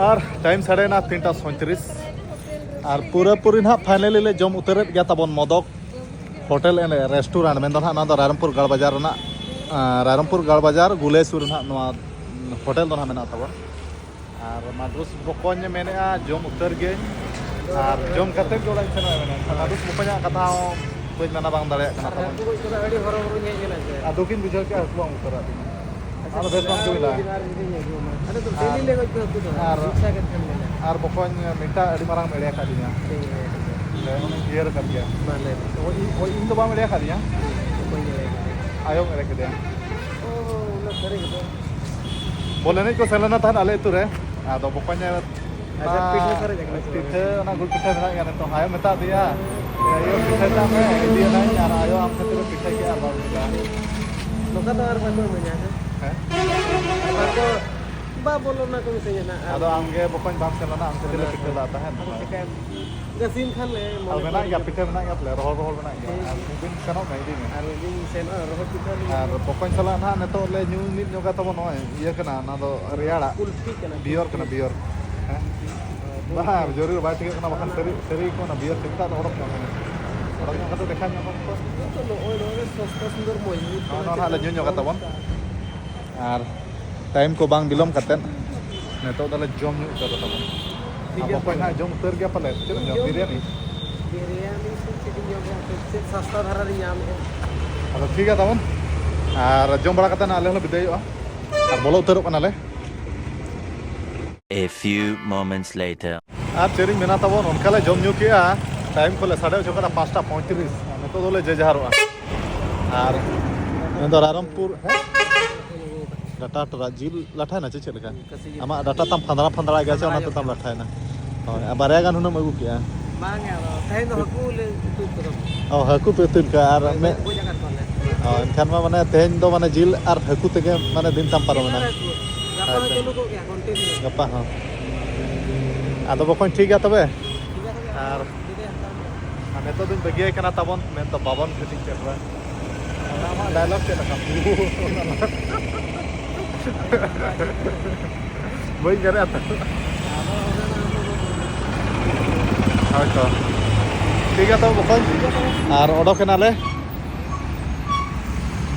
ᱟᱨ ᱴᱟᱭᱤᱢ ᱥᱟᱰᱮᱭᱮᱱᱟ ᱛᱤᱱᱴᱟ ᱥᱚᱭᱛᱨᱤᱥ᱾ ᱟᱨ ᱯᱩᱨᱟᱹᱯᱩᱨᱤ ᱱᱟᱦᱟᱜ ᱯᱷᱟᱭᱱᱟᱞᱤ ᱞᱮ ᱡᱚᱢ ᱩᱛᱟᱹᱨᱮᱫ ᱜᱮᱭᱟ ᱛᱟᱵᱚᱱ ᱢᱚᱫᱚᱠ ᱦᱳᱴᱮᱞ ᱮᱱᱰ ᱨᱮᱥᱴᱩᱨᱮᱱᱴ, ᱢᱮᱱᱫᱚ ᱱᱟᱦᱟᱜ ᱱᱚᱣᱟ ᱫᱚ ᱨᱟᱭᱨᱚᱝᱯᱩᱨ ᱜᱟᱲ ᱵᱟᱡᱟᱨ ᱨᱮᱱᱟᱜ, ᱟᱸ, ᱨᱟᱭᱨᱚᱝᱯᱩᱨ ᱜᱟᱲ ᱵᱟᱡᱟᱨ ᱜᱩᱞᱟᱹᱭ ᱥᱩᱨ ᱨᱮ ᱱᱟᱦᱟᱜ ᱱᱚᱣᱟ ᱦᱳᱴᱮᱞ ᱫᱚ ᱱᱟᱦᱟᱜ ᱢᱮᱱᱟᱜ ᱛᱟᱵᱚᱱ᱾ ᱟᱨ ᱢᱟᱫᱨᱩᱥ ᱵᱚᱠᱚᱧ ᱢᱮᱱᱮᱫᱼᱟ, ᱡᱚᱢ ᱩᱛᱟᱹᱨ ᱜᱮ, ᱟᱨ ᱡᱚᱢ ᱠᱟᱛᱮᱫ ᱜᱮ ᱚᱲᱟᱜ ᱤᱧ ᱥᱮᱱᱚᱜᱼᱟ ᱢᱮᱱᱮᱫᱼᱟ᱾ ᱮᱱᱠᱷᱟᱱ ᱢᱟᱫᱨᱩᱥ ᱵᱚᱠᱚᱧᱟᱜ ᱠᱟᱛᱷᱟ ᱦᱚᱸ ᱵᱟᱹᱧ ᱢᱟᱱᱟ ᱵᱟᱝ ᱫᱟᱲᱮᱭᱟᱜ ᱠᱟᱱᱟ ᱟᱨ ᱛᱟᱵᱚᱱ᱾ ᱦᱟᱹᱠᱩ ᱜᱚᱡ ᱠᱚᱫᱚ ᱟᱹᱰᱤ ᱦᱚᱨᱚ ᱵᱚᱨᱚᱧ ᱦᱮᱡ ᱮᱱᱟ ᱥᱮ᱾ ᱟᱨ ᱫᱩᱠᱤᱧ ᱵᱩᱡᱷᱟᱹᱣ ᱠᱮᱫᱼᱟ, ᱦᱟᱹᱠᱩ ᱵᱟᱢ ᱩᱛᱟᱹᱨᱟᱫ ᱞᱤᱧᱟ᱾ ᱟᱪᱪᱷᱟ, ᱟᱫᱚ ᱵᱮᱥ ᱵᱟᱢ ᱟᱨ ᱠᱟᱹᱢᱤ ᱞᱮᱫᱼᱟ᱾ ᱢᱤᱫ ᱫᱤᱱ, ᱟᱨ ᱢᱤᱫ ᱫᱤᱱ ᱦᱤᱡᱩᱜ ᱢᱮ᱾ ᱟᱫᱚ ᱛᱚ ᱟᱨ, ᱰᱮᱞᱤ ᱞᱮ ᱜᱚᱡ ᱠᱚᱣᱟ ᱦᱟᱹᱠᱩ ᱫᱚ, ᱟᱨ, ᱢᱤᱫ ᱥᱟᱭ ᱠᱟᱛᱮᱫ ᱠᱷᱟᱱ ᱜᱮ᱾ ᱟᱨ ᱵᱚᱠᱚᱧ ᱢᱤᱫᱴᱟᱜ ᱟᱹᱰᱤ ᱢᱟᱨᱟᱝ ᱮᱲᱮ ᱟᱠᱟᱫᱤᱧᱟ᱾ ᱴᱷᱤᱠ ᱜᱮᱭᱟ, ᱴᱷᱤᱠ ᱜᱮᱭᱟ᱾ ᱦᱮᱸ, ᱩᱱᱤᱧ ᱩᱭᱦᱟᱹᱨ ᱟᱠᱟᱫ ᱜᱮᱭᱟ᱾ ᱢᱟ ᱞᱟᱹᱭ ᱢᱮ᱾ ᱦᱳᱭ, ᱤᱧ, ᱦᱳᱭ, ᱤᱧ ᱫᱚ ᱵᱟᱢ ᱮᱲᱮ ᱟᱠᱟᱫᱤᱧᱟ᱾ ᱵᱟᱹᱧ ᱮᱲᱮ ᱟᱠᱟᱫ ᱢᱮᱭᱟ᱾ ᱟᱭᱳᱢ ᱮᱲᱮ ᱠᱮᱫᱮᱭᱟ᱾ ᱚ, ᱩᱱᱟᱹᱜ ᱥᱟᱹᱨᱤ ᱜᱮ ᱛᱚ᱾ ᱵᱚᱞ ᱮᱱᱮᱡ ᱠᱚ ᱥᱮᱱ ᱞᱮᱱᱟ ᱛᱟᱦᱮᱸᱫ ᱟᱞᱮ ᱟᱹᱛᱩ ᱨᱮ᱾ ᱟᱫᱚ ᱵᱚᱠᱚᱧ ᱮ ᱟᱪᱪᱷᱟ, ᱯᱤᱴᱷᱟᱹ ᱥᱟᱨᱮᱡ ᱟᱠᱟᱱᱟ ᱥᱮ ᱵᱟᱝ? ᱯᱤᱴᱷᱟᱹ, ᱚᱱᱟ ᱜᱩᱲ ᱯᱤᱴᱷᱟᱹ ᱢᱮᱱᱟᱜ ᱜᱮᱭᱟ ᱱᱤᱛᱚᱝ᱾ ᱟᱭᱳ ᱢᱮᱛᱟ ᱫᱮᱭᱟ, "ᱮ, ᱟᱭᱳ, ᱯᱤᱴᱷᱟᱹ ᱠᱟᱜ ᱢᱮ, ᱤᱫᱤᱭᱟᱹᱧ", ᱟᱨ ᱟᱭᱳ ᱟᱢ ᱠᱷᱟᱹᱛᱤᱨ ᱮ ᱯᱤᱴᱷᱟᱹ ᱠᱮᱜᱼᱟ, ᱵᱟᱢ ᱢᱮᱛᱟ᱾ ᱱᱚᱝᱠᱟ ᱫᱚ ᱟᱨ ᱵᱟᱠᱚ ᱤᱢᱟᱹᱧᱟ ᱥᱮ? ᱦᱮᱸ? ᱵᱟᱠᱚ, ᱵᱟ ᱵᱚᱞᱚᱱᱟ ᱠᱚ ᱢᱤᱛᱟᱹᱧᱟ ᱱᱟᱜ ᱟᱨ ᱟᱫᱚ ᱟᱢ ᱜᱮ ᱵᱚᱠᱚᱧ ᱵᱟᱢ ᱪᱟᱞᱟᱜᱼᱟ, ᱟᱢ ᱠᱷᱟᱹᱛᱤᱨ ᱞᱮ ᱯᱤᱴᱷᱟᱹ ᱞᱮᱫ ᱛᱟᱦᱮᱸᱫ᱾ ᱟᱫᱚ ᱪᱤᱠᱟᱹᱭᱟᱢ? ᱜᱟᱹᱥᱤᱱ ᱠᱷᱟᱱ ᱞᱮ ᱟᱫᱚ ᱢᱚᱱᱮ ᱢᱮᱱᱟᱜ ᱠᱚ ᱜᱮᱭᱟ, ᱯᱤᱴᱷᱟᱹ ᱢᱮᱱᱟᱜ ᱜᱮᱭᱟ, ᱨᱚᱦᱚᱲ ᱨᱚᱦᱚᱲ ᱢᱮᱱᱟᱜ ᱜᱮᱭᱟ᱾ ᱴᱷᱤᱠ᱾ ᱟᱨ ᱢᱤᱫ ᱫᱤᱱ ᱥᱮᱱᱚᱜ ᱢᱮ, ᱤᱫᱤ ᱢᱮ᱾ ᱟᱨ ᱢᱤᱫ ᱫᱤᱱ ᱥᱮᱱᱚᱜᱼᱟ, ᱨᱚᱦᱚᱲ ᱯᱤᱴᱷᱟᱹ ᱞᱤᱧ ᱟᱨ ᱵᱚᱠᱚᱧ ᱥᱟᱞᱟᱜ ᱱᱟᱦᱟᱜ ᱱᱤᱛᱚᱜ ᱞᱮ ᱧᱩ ᱢᱤᱫ ᱧᱚᱜᱟ ᱛᱟᱵᱚᱱ, ᱱᱚᱜᱼᱚᱭ ᱤᱭᱟᱹ ᱠᱟᱱᱟ, ᱚᱱᱟ ᱫᱚ ᱨᱮᱭᱟᱲᱟᱜ᱾ ᱠᱩᱞᱯᱷᱤ ᱠᱟᱱᱟ, ᱵᱤᱭᱚᱨ ᱠᱩᱞᱯᱷᱤ᱾ ᱠᱟᱱᱟ, ᱵᱤᱭᱚᱨ᱾ ᱵᱟᱝ, ᱡᱟᱹᱨᱩᱲ ᱵᱟᱭ ᱴᱷᱤᱠᱟᱹᱜ ᱠᱟᱱᱟ, ᱵᱟᱠᱷᱟᱱ ᱥᱟᱹᱨᱤ, ᱥᱟᱹᱨᱤ ᱠᱚ ᱚᱱᱟ ᱵᱤᱭᱟᱨ ᱴᱷᱤᱠ ᱴᱷᱟᱠ ᱫᱚ ᱚᱰᱚᱠ ᱧᱚᱜ ᱠᱟᱱᱟ᱾ ᱚᱰᱚᱠ ᱧᱚᱜ ᱠᱟᱛᱮ ᱫᱮᱠᱷᱟ ᱧᱚᱜ ᱠᱚ᱾ ᱱᱤᱛᱚᱜ ᱱᱚᱜᱼᱚᱭ ᱱᱚᱣᱟ ᱜᱮ ᱥᱚᱥᱛᱟ ᱥᱩᱱᱫᱚᱨ ᱢᱚᱡᱽᱵᱩᱛ ᱱᱚᱜᱼᱚ ᱱᱚᱣᱟ ᱦᱟᱸᱜ ᱞᱮ ᱧᱩ ᱧᱚᱜᱟ ᱛᱟᱵᱚᱱ᱾ ᱟᱨ ᱴᱟᱭᱤᱢ ᱠᱚ ᱵᱟᱝ ᱵᱤᱞᱚᱢ ᱠᱟᱛᱮᱫ ᱱᱤᱛᱚᱜ ᱫᱚᱞᱮ ᱡᱚᱢ ᱧᱩ ᱩᱛᱟᱹᱨ ᱛᱟᱵᱚᱱ᱾ ᱴᱷᱤᱠ ᱜᱮᱭᱟ᱾ ᱟᱵᱚ ᱠᱚ ᱦᱟᱸᱜ ᱡᱚᱢ ᱩᱛᱟᱹᱨ ᱜᱮᱭᱟ ᱯᱟᱞᱮ᱾ ᱪᱮᱫ ᱮᱢ ᱡᱚᱢ? ᱵᱤᱨᱭᱟᱱᱤ? ᱵᱤᱨᱭᱟᱱᱤ ᱥᱮ ᱪᱮᱫ ᱤᱧ ᱡᱚᱢ ᱜᱮᱭᱟ? ᱪᱮᱫ ᱥᱟᱥᱛᱟ ᱫᱷᱟᱨᱟ ᱨᱤᱧ ᱧᱟᱢᱮᱫᱼᱟ? ᱟᱫᱚ ᱴᱷᱤᱠ ᱜᱮᱭᱟ ᱛᱟᱵᱚᱱ, ᱟᱨ ᱡᱚᱢ ᱵᱟᱲᱟ ᱠᱟᱛᱮᱫ ᱟᱞᱮ ᱦᱚᱸᱞᱮ ᱵᱤᱫᱟᱹᱭᱚᱜᱼᱟ ᱟᱨ ᱵᱚᱞᱚ ᱩᱛᱟᱹᱨᱚᱜ ᱠᱟᱱᱟᱞᱮ᱾ A few moments later. ᱟᱨ ᱪᱮᱫ ᱤᱧ ᱢᱮᱱᱟ ᱛᱟᱵᱚᱱ, ᱚᱱᱠᱟ ᱞᱮ ᱡᱚᱢ ᱧᱩ ᱠᱮᱜᱼᱟ, ᱴᱟᱭᱤᱢ ᱠᱚᱞᱮ ᱥᱟᱰᱮ ᱦᱚᱪᱚ ᱠᱟᱫᱟ ᱯᱟᱸᱪᱴᱟ ᱯᱚᱸᱭᱛᱨᱤᱥ᱾ ᱱᱤᱛᱚᱜ ᱫᱚᱞᱮ ᱡᱮ ᱡᱟᱦᱟᱨᱚᱜᱼᱟ᱾ ᱟᱨ ᱢᱮᱱᱫᱚ ᱨᱟᱭᱨᱚᱝᱯᱩᱨ, ᱦᱮᱸ? ᱰᱟᱴᱟ ᱴᱚᱨᱟ ᱡᱤᱞ ᱞᱟᱴᱷᱟᱭᱮᱱᱟ ᱪᱮ ᱪᱮᱫ ᱞᱮᱠᱟ? ᱠᱟᱹᱥᱤ ᱡᱤᱞ ᱟᱢᱟᱜ ᱰᱟᱴᱟ ᱛᱟᱢ ᱯᱷᱟᱸᱫᱽᱲᱟ ᱯᱷᱟᱸᱫᱽᱲᱟ ᱜᱮᱭᱟ ᱪᱮ, ᱯᱷᱟᱸᱫᱽᱲᱟ ᱚᱱᱟᱛᱮ ᱧᱚᱜ ᱛᱟᱢ ᱠᱟᱱᱟ᱾ ᱞᱟᱴᱷᱟᱭᱮᱱᱟ? ᱦᱳᱭ, ᱟᱨ ᱵᱟᱨᱭᱟ ᱜᱟᱱ ᱦᱩᱱᱟᱹᱝ ᱮᱢ ᱟᱹᱜᱩ ᱠᱮᱜᱼᱟ᱾ ᱵᱟᱝ ᱜᱮ, ᱟᱫᱚ ᱛᱮᱦᱮᱧ ᱫᱚ ᱦᱟᱹᱠᱩ ᱞᱮ ᱩᱛᱩ ᱩᱛᱟᱹᱨᱟ᱾ ᱚ, ᱦᱟᱹᱠᱩ ᱯᱮ ᱩᱛᱩ ᱠᱟᱜᱼᱟ ᱟᱨ ᱦᱳᱭ, ᱢᱮ-, ᱜᱚᱡ ᱟᱠᱟᱫ ᱠᱚᱣᱟᱞᱮ᱾ ᱚ, ᱮᱱᱠᱷᱟᱱ ᱢᱟ ᱢᱟᱱᱮ ᱛᱮᱦᱮᱧ ᱫᱚ ᱢᱟᱱᱮ ᱡᱤᱞ ᱟᱨ ᱦᱟᱹᱠᱩ ᱛᱮᱜᱮ ᱢᱟᱱᱮ ᱫᱤᱱ ᱛᱟᱢ ᱯᱟᱨᱚᱢᱮᱱᱟ᱾ ᱡᱤᱞ ᱟᱨ ᱦᱟᱹᱠᱩ᱾ ᱜᱟᱯᱟ ᱦᱚᱸ ᱟᱪᱪᱷᱟ᱾ ᱪᱟᱹᱞᱩ ᱠᱚᱜ ᱜᱮᱭᱟ, continue᱾ ᱜᱟᱯᱟ ᱦᱚᱸ᱾ ᱟᱫᱚ ᱵᱚᱠᱚᱧ ᱴᱷᱤᱠ ᱜᱮᱭᱟ ᱛᱚᱵᱮ? ᱴᱷᱤᱠ ᱜᱮᱭᱟ ᱛᱚᱵᱮ, ᱟᱨ ᱵᱤᱫᱟᱹᱭ ᱦᱟᱛᱟᱲ ᱢᱮ᱾ ᱟᱨ ᱱᱤᱛᱚᱜ ᱫᱚᱧ ᱵᱟᱹᱜᱤᱭᱟᱭ ᱠᱟᱱᱟ ᱛᱟᱵᱚᱱ, ᱢᱮᱱᱫᱚ ᱵᱟᱵᱚᱱ ᱯᱷᱤᱴᱤᱝ ᱠᱮᱫ ᱠᱚᱣᱟ᱾ ᱚᱱᱟ ᱟᱢᱟᱜ dialogue ᱪᱮᱫ ᱞᱮᱠᱟ? ᱵᱟᱹᱧ ᱜᱟᱱᱮᱫᱼᱟ ᱛᱚ᱾ ᱦᱳᱭ ᱛᱚ᱾ ᱴᱷᱤᱠ ᱜᱮᱭᱟ ᱛᱚᱵᱮ ᱵᱚᱠᱚᱧ᱾ ᱟᱨ ᱚᱰᱚᱠ ᱮᱱᱟᱞᱮ᱾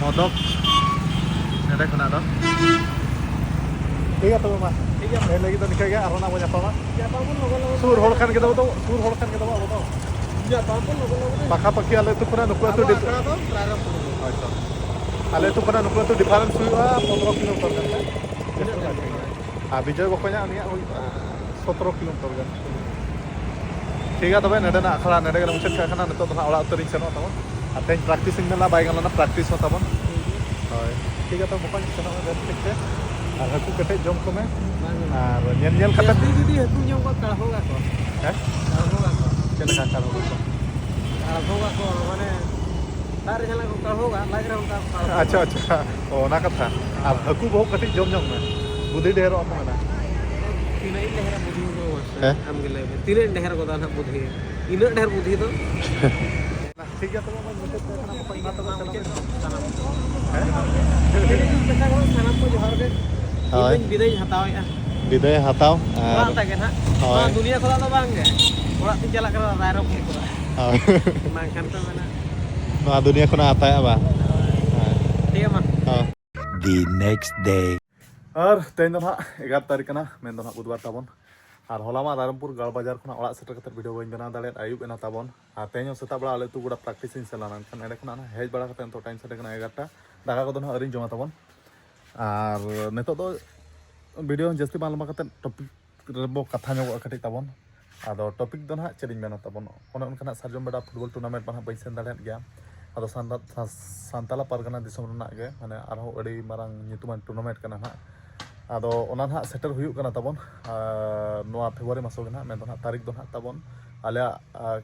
ᱢᱚᱫᱚᱠ ᱱᱚᱰᱮ ᱠᱷᱚᱱᱟᱜ ᱫᱚ᱾ ᱴᱷᱤᱠ ᱜᱮᱭᱟ ᱛᱚᱵᱮ ᱢᱟ᱾ ᱴᱷᱤᱠ ᱜᱮᱭᱟ᱾ ᱛᱮᱦᱮᱧ ᱞᱟᱹᱜᱤᱫ ᱫᱚ ᱱᱤᱝᱠᱟᱹ ᱜᱮ, ᱟᱨᱦᱚᱸ ᱱᱟᱜ ᱵᱚᱱ ᱧᱟᱯᱟᱢᱟ᱾ ᱧᱟᱯᱟᱢ ᱵᱚᱱ ᱞᱚᱜᱚᱱ ᱞᱚᱜᱚᱱ᱾ ᱥᱩᱨ ᱦᱚᱲ ᱠᱷᱟᱱ ᱜᱮ ᱛᱟᱵᱚ ᱫᱚ, ᱥᱩᱨ ᱦᱚᱲ ᱠᱷᱟᱱ ᱜᱮ ᱛᱟᱵᱚ ᱟᱵᱚ ᱫᱚ᱾ ᱧᱟᱯᱟᱢ ᱵᱚᱱ ᱞᱚᱜᱚᱱ ᱞᱚᱜᱚᱱ᱾ ᱯᱟᱠᱟ ᱯᱟᱠᱤ ᱟᱞᱮ ᱟᱹᱛᱩ ᱠᱷᱚᱱᱟᱜ ᱱᱩᱠᱩ ᱟᱹᱛᱩ ᱟᱵᱚ ᱰᱤᱯ-, ᱟᱠᱷᱲᱟ ᱫᱚ ᱨᱟᱭᱨᱚᱝᱯᱩᱨ ᱨᱮ᱾ ᱦᱳᱭ ᱛᱚ᱾ ᱟᱞᱮ ᱟᱹᱛᱩ ᱠᱷᱚᱱᱟᱜ ᱱᱩᱠᱩ ᱟᱹᱛᱩ difference ᱦᱩᱭᱩᱜᱼᱟ ᱯᱚᱱᱫᱽᱨᱚ ᱠᱤᱞᱳᱢᱤᱴᱟᱨ ᱜᱟᱱ ᱠᱷᱟᱱ᱾ ᱤᱱᱟᱹᱜ ᱜᱟᱱ ᱜᱮ᱾ ᱟᱨ ᱵᱤᱡᱚᱭ ᱵᱚᱠᱚᱧᱟᱜ ᱩᱱᱤᱭᱟᱜ ᱦᱩᱭᱩᱜᱼᱟ ᱥᱚᱛᱨᱚ ᱠᱤᱞᱳᱢᱤᱴᱟᱨ ᱜᱟᱱ᱾ ᱴᱷᱤᱠ ᱜᱮᱭᱟ, ᱛᱚᱵᱮ ᱱᱚᱰᱮᱱᱟᱜ ᱟᱠᱷᱲᱟ ᱱᱚᱰᱮ ᱜᱮᱞᱮ ᱢᱩᱪᱟᱹᱫ ᱠᱟᱜ ᱠᱟᱱᱟ᱾ ᱱᱤᱛᱚᱜ ᱫᱚ ᱦᱟᱸᱜ ᱚᱲᱟᱜ ᱩᱛᱟᱹᱨᱤᱧ ᱥᱮᱱᱚᱜ ᱛᱟᱵᱚᱱ᱾ ᱟᱨ ᱛᱮᱦᱮᱧ practice ᱤᱧ ᱢᱮᱱᱟ, ᱵᱟᱭ ᱜᱟᱱ ᱞᱮᱱᱟ, practice ᱦᱚᱸ ᱛᱟᱵᱚᱱ᱾ ᱦᱳᱭ, ᱴᱷᱤᱠ ᱜᱮᱭᱟ, ᱛᱚᱵᱮ ᱵᱚᱠᱚᱧ ᱥᱮᱱᱚᱜ ᱢᱮ ᱵᱮᱥ ᱴᱷᱤᱠ ᱛᱮ᱾ ᱟᱨ ᱦᱟᱹᱠᱩ ᱠᱟᱹᱴᱤᱡ ᱡᱚᱢ ᱠᱚᱢᱮ᱾ ᱵᱟᱝ ᱜᱟᱱᱚᱜᱼᱟ᱾ ᱟᱨ ᱧᱮᱞ ᱧᱮᱞ ᱠᱟᱛᱮ ᱡᱟᱹᱥᱛᱤ ᱡᱩᱫᱤ ᱦᱟᱹᱠᱩ ᱡᱚᱢ ᱠᱚᱣᱟ, ᱠᱟᱲᱦᱚᱜ ᱟᱠᱚ᱾ ᱦᱮᱸ? ᱠᱟᱲᱦᱚᱜ ᱟᱠᱚ᱾ ᱪᱮᱫ ᱞᱮᱠᱟ ᱠᱟᱲᱦᱚᱜ ᱟᱠᱚ? ᱠᱟᱲᱦᱚᱜ ᱟᱠᱚ, ᱢᱟᱱᱮ ᱫᱟᱜ ᱨᱮ ᱡᱟᱦᱟᱸ ᱞᱮᱠᱟ ᱠᱚ ᱠᱟᱲᱦᱚᱜᱟ, ᱞᱟᱡ ᱨᱮ ᱚᱱᱠᱟ ᱠᱚ ᱠᱟᱲᱦᱚᱜᱟ᱾ ᱟᱪᱪᱷᱟ, ᱟᱪᱪᱷᱟ, ᱚ, ᱚᱱᱟ ᱠᱟᱛᱷᱟ᱾ ᱟᱨ ᱦᱟᱹᱠᱩ ᱵᱚᱦᱚᱜ ᱠᱟᱹᱴᱤᱡ ᱡᱚᱢ ᱧᱚᱜ ᱢᱮ, ᱵᱩᱫᱷᱤ ᱰᱷᱮᱨᱚᱜᱼᱟ ᱠᱚ ᱢᱮᱱᱟ᱾ ᱛᱤᱱᱟᱹᱜ ᱤᱧ ᱰᱷᱮᱨᱟ ᱵᱩᱫᱷᱤ ᱫᱚ ᱢᱟᱥᱮ? ᱦᱮᱸ? ᱟᱢ ᱜᱮ ᱞᱟᱹᱭ ᱢᱮ, ᱛᱤᱱᱟᱹᱜ ᱰᱷᱮᱨ ᱜᱚᱫᱟ ᱱᱟᱦᱟᱜ ᱵᱩᱫᱷᱤ? ᱤᱱᱟᱹᱜ ᱰᱷᱮᱨ ᱵᱩᱫᱷᱤ ᱫᱚ᱾ ᱴᱷᱤᱠ ᱜᱮᱭᱟ, ᱛᱚᱵᱮ ᱢᱟ ᱢᱩᱪᱟᱹᱫ ᱠᱟᱜ ᱠᱟᱱᱟ, ᱵᱚᱠᱚᱧ, ᱢᱟ ᱛᱚᱵᱮ ᱥᱮᱱᱚᱜ ᱢᱮ᱾ ᱥᱟᱱᱟᱢ ᱠᱚ᱾ ᱦᱮᱸ? ᱥᱟᱱᱟᱢ ᱠᱚ ᱡᱚᱦᱟᱨ ᱜᱮ᱾ ᱦᱳᱭ᱾ ᱤᱧ ᱵᱤᱫᱟᱹᱭ ᱦᱟᱛᱟᱣᱮᱫᱼᱟ᱾ ᱵᱤᱫᱟᱹᱭ ᱦᱟᱛᱟᱣ ᱟᱨ ᱚᱱᱠᱟ ᱜᱮ ᱱᱟᱦᱟᱜ᱾ ᱦᱳᱭ᱾ ᱱᱚᱣᱟ ᱫᱩᱱᱤᱭᱟᱹ ᱠᱷᱚᱱᱟᱜ ᱫᱚ ᱵᱟᱝ ᱜᱮ, ᱚᱲᱟᱜ ᱛᱤᱧ ᱪᱟᱞᱟᱜ ᱠᱟᱱᱟ ᱨᱟᱭᱨᱚᱝᱯᱩᱨ ᱠᱷᱚᱱᱟᱜ᱾ ᱦᱳᱭ᱾ ᱵᱟᱝᱠᱷᱟᱱ ᱯᱮ ᱢᱮᱱᱟ ᱱᱚᱣᱟ ᱫᱩᱱᱤᱭᱟᱹ ᱠᱷᱚᱱᱟᱜ ᱦᱟᱛᱟᱭᱟ ᱵᱟᱝ? ᱴᱷᱤᱠ ᱜᱮᱭᱟ ᱢᱟ᱾ ᱦᱳᱭ᱾ The next day. ᱟᱨ ᱛᱮᱦᱮᱧ ᱫᱚ ᱱᱟᱦᱟᱜ ᱮᱜᱟᱨᱚ ᱛᱟᱹᱨᱤᱠᱷ ᱠᱟᱱᱟ, ᱢᱮᱱ ᱫᱚ ᱱᱟᱦᱟᱜ ᱵᱩᱫᱷᱵᱟᱨ ᱛᱟᱵᱚᱱ᱾ ᱟᱨ ᱦᱚᱞᱟ ᱢᱟ ᱨᱟᱭᱨᱚᱝᱯᱩᱨ ᱜᱟᱲ ᱵᱟᱡᱟᱨ ᱠᱷᱚᱱᱟᱜ ᱚᱲᱟᱜ ᱥᱮᱴᱮᱨ ᱠᱟᱛᱮ ᱵᱷᱤᱰᱤᱭᱳ ᱵᱟᱹᱧ ᱵᱮᱱᱟᱣ ᱫᱟᱲᱮᱭᱟᱜᱼᱟ, ᱟᱹᱭᱩᱵ ᱮᱱᱟ ᱛᱟᱵᱚᱱ᱾ ᱟᱨ ᱛᱮᱦᱮᱧ ᱦᱚᱸ ᱥᱮᱛᱟᱜ ᱵᱮᱲᱟ ᱟᱞᱮ ᱟᱹᱛᱩ ᱜᱚᱰᱟ ᱯᱨᱮᱠᱴᱤᱥ ᱤᱧ ᱥᱮᱱ ᱞᱮᱱᱟ, ᱮᱱᱠᱷᱟᱱ ᱮᱸᱰᱮ ᱠᱷᱚᱱᱟᱜ ᱦᱮᱡ ᱵᱟᱲᱟ ᱠᱟᱛᱮ ᱱᱤᱛᱚᱜ ᱴᱟᱭᱤᱢ ᱥᱮᱴᱮᱨ ᱠᱟᱱᱟ ᱮᱜᱟᱨᱚᱴᱟ᱾ ᱫᱟᱠᱟ ᱠᱚᱫᱚ ᱱᱟᱦᱟᱜ ᱟᱹᱣᱨᱤᱧ ᱡᱚᱢᱟ ᱛᱟᱵᱚᱱ᱾ ᱟᱨ ᱱᱤᱛᱚᱜ ᱫᱚ ᱵᱷᱤᱰᱤᱭᱳ ᱡᱟᱹᱥᱛᱤ ᱵᱟᱝ ᱞᱚᱢᱵᱟ ᱠᱟᱛᱮ ᱴᱚᱯᱤᱠ ᱨᱮᱵᱚ ᱠᱟᱛᱷᱟ ᱧᱚᱜᱚᱜᱼᱟ ᱠᱟᱹᱴᱤᱡ ᱛᱟᱵᱚᱱ᱾ ᱟᱫᱚ ᱴᱚᱯᱤᱠ ᱫᱚ ᱱᱟᱦᱟᱜ ᱪᱮᱫ ᱤᱧ ᱢᱮᱱᱟ ᱛᱟᱵᱚᱱ, ᱚᱱᱮ ᱚᱱᱠᱟᱱᱟᱜ ᱥᱟᱨᱡᱚᱢ ᱵᱮᱰᱟ ᱯᱷᱩᱴᱵᱚᱞ ᱴᱩᱨᱱᱟᱢᱮᱱᱴ ᱢᱟ ᱱᱟᱦᱟᱜ ᱵᱟᱹᱧ ᱥᱮᱱ ᱫᱟᱲᱮᱭᱟᱜ ᱜᱮᱭᱟ᱾ ᱟᱫᱚ ᱥᱟᱱᱛᱟ-, ᱥᱟ-, ᱥᱟᱱᱛᱟᱞᱟ ᱯᱟᱨᱜᱟᱱᱟ ᱫᱤᱥᱚᱢ ᱨᱮᱱᱟᱜ ᱜᱮ ᱢᱟᱱᱮ ᱟᱨᱦᱚᱸ ᱟᱹᱰᱤ ᱢᱟᱨᱟᱝ ᱧᱩᱛᱩᱢᱟᱱ ᱴᱩᱨᱱᱟᱢᱮᱱᱴ ᱠᱟᱱᱟ ᱱᱟᱦᱟᱜ᱾ ᱟᱫᱚ ᱚᱱᱟ ᱱᱟᱦᱟᱜ ᱥᱮᱴᱮᱨ ᱦᱩᱭᱩᱜ ᱠᱟᱱᱟ ᱛᱟᱵᱚᱱ, ᱟᱨ ᱱᱚᱣᱟ ᱯᱷᱮᱵᱽᱨᱩᱣᱟᱨᱤ ᱢᱟᱥ ᱜᱮ ᱱᱟᱦᱟᱜ, ᱢᱮᱱᱫᱚ ᱱᱟᱦᱟᱜ ᱛᱟᱹᱨᱤᱠᱷ ᱫᱚ ᱱᱟᱦᱟᱜ ᱛᱟᱵᱚᱱ ᱟᱞᱮᱭᱟᱜ, ᱟᱨ,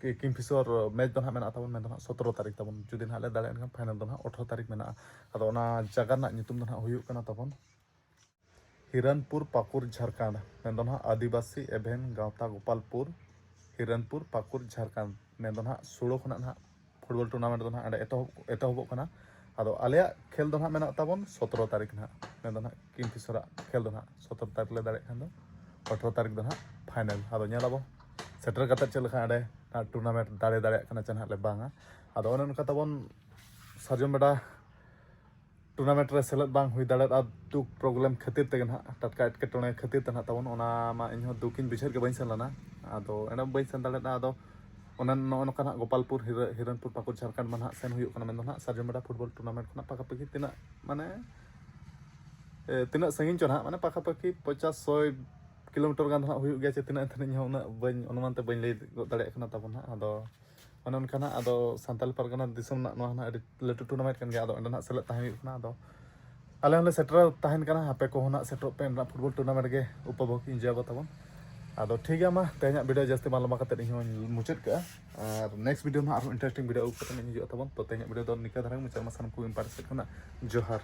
ᱠᱤ-, ᱠᱤᱝᱯᱷᱤᱥᱚᱨ ᱢᱮᱪ ᱫᱚ ᱱᱟᱦᱟᱜ ᱢᱮᱱᱟᱜ ᱛᱟᱵᱚᱱ, ᱢᱮᱱᱫᱚ ᱱᱟᱦᱟᱜ ᱥᱚᱛᱨᱚ ᱛᱟᱹᱨᱤᱠᱷ ᱛᱟᱵᱚᱱ᱾ ᱡᱩᱫᱤ ᱱᱟᱦᱟᱜ ᱞᱮ ᱫᱟᱲᱮᱭᱟᱜ ᱠᱷᱟᱱ ᱯᱷᱟᱭᱱᱟᱞ ᱫᱚ ᱱᱟᱦᱟᱜ ᱟᱴᱷᱨᱚ ᱛᱟᱹᱨᱤᱠᱷ ᱢᱮᱱᱟᱜᱼᱟ᱾ ᱟᱫᱚ ᱚᱱᱟ ᱡᱟᱭᱜᱟ ᱨᱮᱱᱟᱜ ᱧᱩᱛᱩᱢ ᱫᱚ ᱱᱟᱦᱟᱜ ᱦᱩᱭᱩᱜ ᱠᱟᱱᱟ ᱛᱟᱵᱚᱱ ᱦᱤᱨᱚᱱᱯᱩᱨ ᱯᱟᱹᱠᱩᱨ ᱡᱷᱟᱲᱠᱷᱚᱸᱰ, ᱢᱮᱱᱫᱚ ᱱᱟᱦᱟᱜ ᱟᱹᱫᱤᱵᱟᱹᱥᱤ ᱮᱵᱷᱮᱱ ᱜᱟᱶᱛᱟ ᱜᱳᱯᱟᱞᱯᱩᱨ, ᱦᱤᱨᱚᱱᱯᱩᱨ ᱯᱟᱹᱠᱩᱨ ᱡᱷᱟᱲᱠᱷᱚᱸᱰ᱾ ᱢᱮᱱᱫᱚ ᱱᱟᱦᱟᱜ ᱥᱩᱲᱟᱹ ᱠᱷᱚᱱᱟᱜ ᱱᱟᱦᱟᱜ ᱯᱷᱩᱴᱵᱚᱞ ᱴᱩᱨᱱᱟᱢᱮᱱᱴ ᱫᱚ ᱱᱟᱦᱟᱜ ᱚᱸᱰᱮ ᱮᱛᱚᱦᱚᱵ, ᱮᱛᱚᱦᱚᱵᱚᱜ ᱠᱟᱱᱟ᱾ ᱟᱫᱚ ᱟᱞᱮᱭᱟᱜ ᱠᱷᱮᱞ ᱫᱚ ᱱᱟᱦᱟᱜ ᱢᱮᱱᱟᱜ ᱛᱟᱵᱚᱱ ᱥᱚᱛᱨᱚ ᱛᱟᱹᱨᱤᱠᱷ ᱱᱟᱦᱟᱜ, ᱢᱮᱱᱫᱚ ᱱᱟᱦᱟᱜ ᱠᱤᱝᱯᱷᱤᱥᱚᱨᱟᱜ ᱠᱷᱮᱞ ᱫᱚ ᱱᱟᱦᱟᱜ ᱥᱚᱛᱨᱚ ᱛᱟᱹᱨᱤᱠᱷ ᱞᱮ ᱫᱟᱲᱮᱭᱟᱜ ᱠᱷᱟᱱ ᱫᱚ ᱟᱴᱷᱨᱚ ᱛᱟᱹᱨᱤᱠᱷ ᱫᱚ ᱱᱟᱦᱟᱜ ᱯᱷᱟᱭᱱᱮᱞ᱾ ᱟᱫᱚ ᱧᱮᱞ ᱟᱵᱚ ᱥᱮᱴᱮᱨ ᱠᱟᱛᱮ ᱪᱮᱫ ᱞᱮᱠᱟ ᱚᱸᱰᱮ ᱴᱩᱨᱱᱟᱢᱮᱱᱴ ᱫᱟᱲᱮ ᱫᱟᱲᱮᱭᱟᱜ ᱠᱟᱱᱟ ᱪᱮ ᱱᱟᱦᱟᱜ ᱞᱮ ᱵᱟᱝᱟ᱾ ᱟᱫᱚ ᱚᱱᱮ ᱚᱱᱠᱟ ᱛᱟᱵᱚᱱ ᱥᱟᱨᱡᱚᱢ ᱵᱮᱰᱟ ᱴᱩᱨᱱᱟᱢᱮᱱᱴ ᱨᱮ ᱥᱮᱞᱮᱫ ᱵᱟᱝ ᱦᱩᱭ ᱫᱟᱲᱮᱭᱟᱜᱼᱟ ᱫᱩᱠ ᱯᱨᱚᱵᱞᱮᱢ ᱠᱷᱟᱹᱛᱤᱨ ᱛᱮᱜᱮ ᱱᱟᱦᱟᱜ, ᱴᱟᱴᱠᱟ ᱮᱴᱠᱮᱴᱚᱬᱮ ᱠᱷᱟᱹᱛᱤᱨ ᱛᱮ ᱱᱟᱦᱟᱜ ᱛᱟᱵᱚᱱ, ᱚᱱᱟ ᱢᱟ ᱤᱧᱦᱚᱸ ᱫᱩᱠᱤᱧ ᱵᱩᱡᱷᱟᱹᱣᱮᱫ ᱜᱮ, ᱵᱟᱹᱧ ᱥᱮᱱ ᱞᱮᱱᱟ᱾ ᱟᱫᱚ ᱮᱱᱮ ᱵᱟᱹᱧ ᱥᱮᱱ ᱫᱟᱲᱮᱭᱟᱫᱟ᱾ ᱟᱫᱚ ᱚᱱᱟ ᱱᱚᱜᱼᱚ ᱱᱚᱝᱠᱟ ᱱᱟᱦᱟᱜ ᱜᱳᱯᱟᱞᱯᱩᱨ ᱦᱤᱨᱟᱹ-, ᱦᱤᱨᱚᱱᱯᱩᱨ ᱯᱟᱹᱠᱩᱲ ᱡᱷᱟᱲᱠᱷᱚᱸᱰ ᱢᱟ ᱱᱟᱦᱟᱜ ᱥᱮᱱ ᱦᱩᱭᱩᱜ ᱠᱟᱱᱟ, ᱢᱮᱱᱫᱚ ᱱᱟᱦᱟᱜ ᱥᱟᱨᱡᱚᱢ ᱵᱮᱰᱟ ᱯᱷᱩᱴᱵᱚᱞ ᱴᱩᱨᱱᱟᱢᱮᱱᱴ ᱠᱷᱚᱱᱟᱜ ᱯᱟᱠᱟᱯᱟᱠᱤ ᱛᱤᱱᱟᱹᱜ ᱢᱟᱱᱮ, ᱮ, ᱛᱤᱱᱟᱹᱜ ᱥᱟᱺᱜᱤᱧ ᱪᱚ ᱱᱟᱦᱟᱜ, ᱢᱟᱱᱮ ᱯᱟᱠᱟᱯᱟᱠᱤ ᱯᱚᱧᱪᱟᱥ ᱥᱚᱭ ᱠᱤᱞᱳᱢᱤᱴᱟᱨ ᱜᱟᱱ ᱫᱚ ᱱᱟᱦᱟᱜ ᱦᱩᱭᱩᱜ ᱜᱮᱭᱟ ᱪᱮ ᱛᱤᱱᱟᱹᱜ ᱮᱱᱛᱮ ᱤᱧ ᱦᱚᱸ ᱩᱱᱟᱹᱜ ᱵᱟᱹᱧ ᱚᱱᱩᱢᱟᱱ ᱛᱮ ᱵᱟᱹᱧ ᱞᱟᱹᱭ ᱜᱚᱫ ᱫᱟᱲᱮᱭᱟᱜ ᱠᱟᱱᱟ ᱛᱟᱵᱚᱱ ᱱᱟᱦᱟᱜ᱾ ᱟᱫᱚ ᱚᱱᱮ ᱚᱱᱠᱟ ᱱᱟᱦᱟᱜ, ᱟᱫᱚ ᱥᱟᱱᱛᱟᱲ ᱯᱟᱨᱜᱟᱱᱟ ᱫᱤᱥᱚᱢ ᱨᱮᱱᱟᱜ ᱱᱚᱣᱟ ᱱᱟᱦᱟᱜ ᱟᱹᱰᱤ ᱞᱟᱹᱴᱩ ᱴᱩᱨᱱᱟᱢᱮᱱᱴ ᱠᱟᱱ ᱜᱮᱭᱟ, ᱟᱫᱚ ᱚᱸᱰᱮ ᱱᱟᱦᱟᱜ ᱥᱮᱞᱮᱫ ᱛᱟᱦᱮᱸ ᱦᱩᱭᱩᱜ ᱠᱟᱱᱟ᱾ ᱟᱫᱚ ᱟᱞᱮ ᱦᱚᱸᱞᱮ ᱥᱮᱴᱮᱨ ᱛᱟᱦᱮᱱ ᱠᱟᱱᱟ, ᱟᱯᱮ ᱠᱚᱦᱚᱸ ᱱᱟᱦᱟᱜ ᱥᱮᱴᱮᱨᱚᱜ ᱯᱮ ᱱᱟᱦᱟᱜ ᱯᱷᱩᱴᱵᱚᱞ ᱴᱩᱨᱱᱟᱢᱮᱱᱴ ᱜᱮ ᱩᱯᱚᱵᱷᱳᱜᱽ ᱤᱧ ᱡᱚᱭᱟ ᱛᱟᱵᱚᱱ᱾ ᱟᱫᱚ ᱴᱷᱤᱠ ᱜᱮᱭᱟ, ᱢᱟ ᱛᱮᱦᱮᱧᱟᱜ ᱵᱷᱤᱰᱤᱭᱳ ᱡᱟᱹᱥᱛᱤ ᱵᱟᱝ ᱞᱚᱢᱵᱟ ᱠᱟᱛᱮ ᱤᱧ ᱦᱚᱸᱧ ᱢᱩᱪᱟᱹᱫ ᱠᱟᱜᱼᱟ, ᱟᱨ ᱱᱮᱠᱥᱴ ᱵᱷᱤᱰᱤᱭᱳ ᱱᱟᱦᱟᱜ ᱟᱨᱦᱚᱸ ᱤᱱᱴᱟᱨᱮᱥᱴᱤᱝ ᱵᱷᱤᱰᱤᱭᱳ ᱟᱹᱜᱩ ᱠᱟᱛᱮ ᱤᱧ ᱦᱤᱡᱩᱜᱼᱟ ᱛᱟᱵᱚᱱ᱾ ᱛᱚ ᱛᱮᱦᱮᱧᱟᱜ ᱵᱷᱤᱰᱤᱭᱳ ᱫᱚ ᱱᱤᱝᱠᱟ ᱫᱷᱟᱨᱟ ᱜᱮ ᱢᱩᱪᱟᱹᱫ ᱢᱟ, ᱥᱟᱱᱟᱢ ᱠᱚ ᱤᱧ ᱯᱟᱦᱴᱟ ᱥᱮᱫ ᱠᱷᱚᱱᱟᱜ ᱡᱚᱦᱟᱨ᱾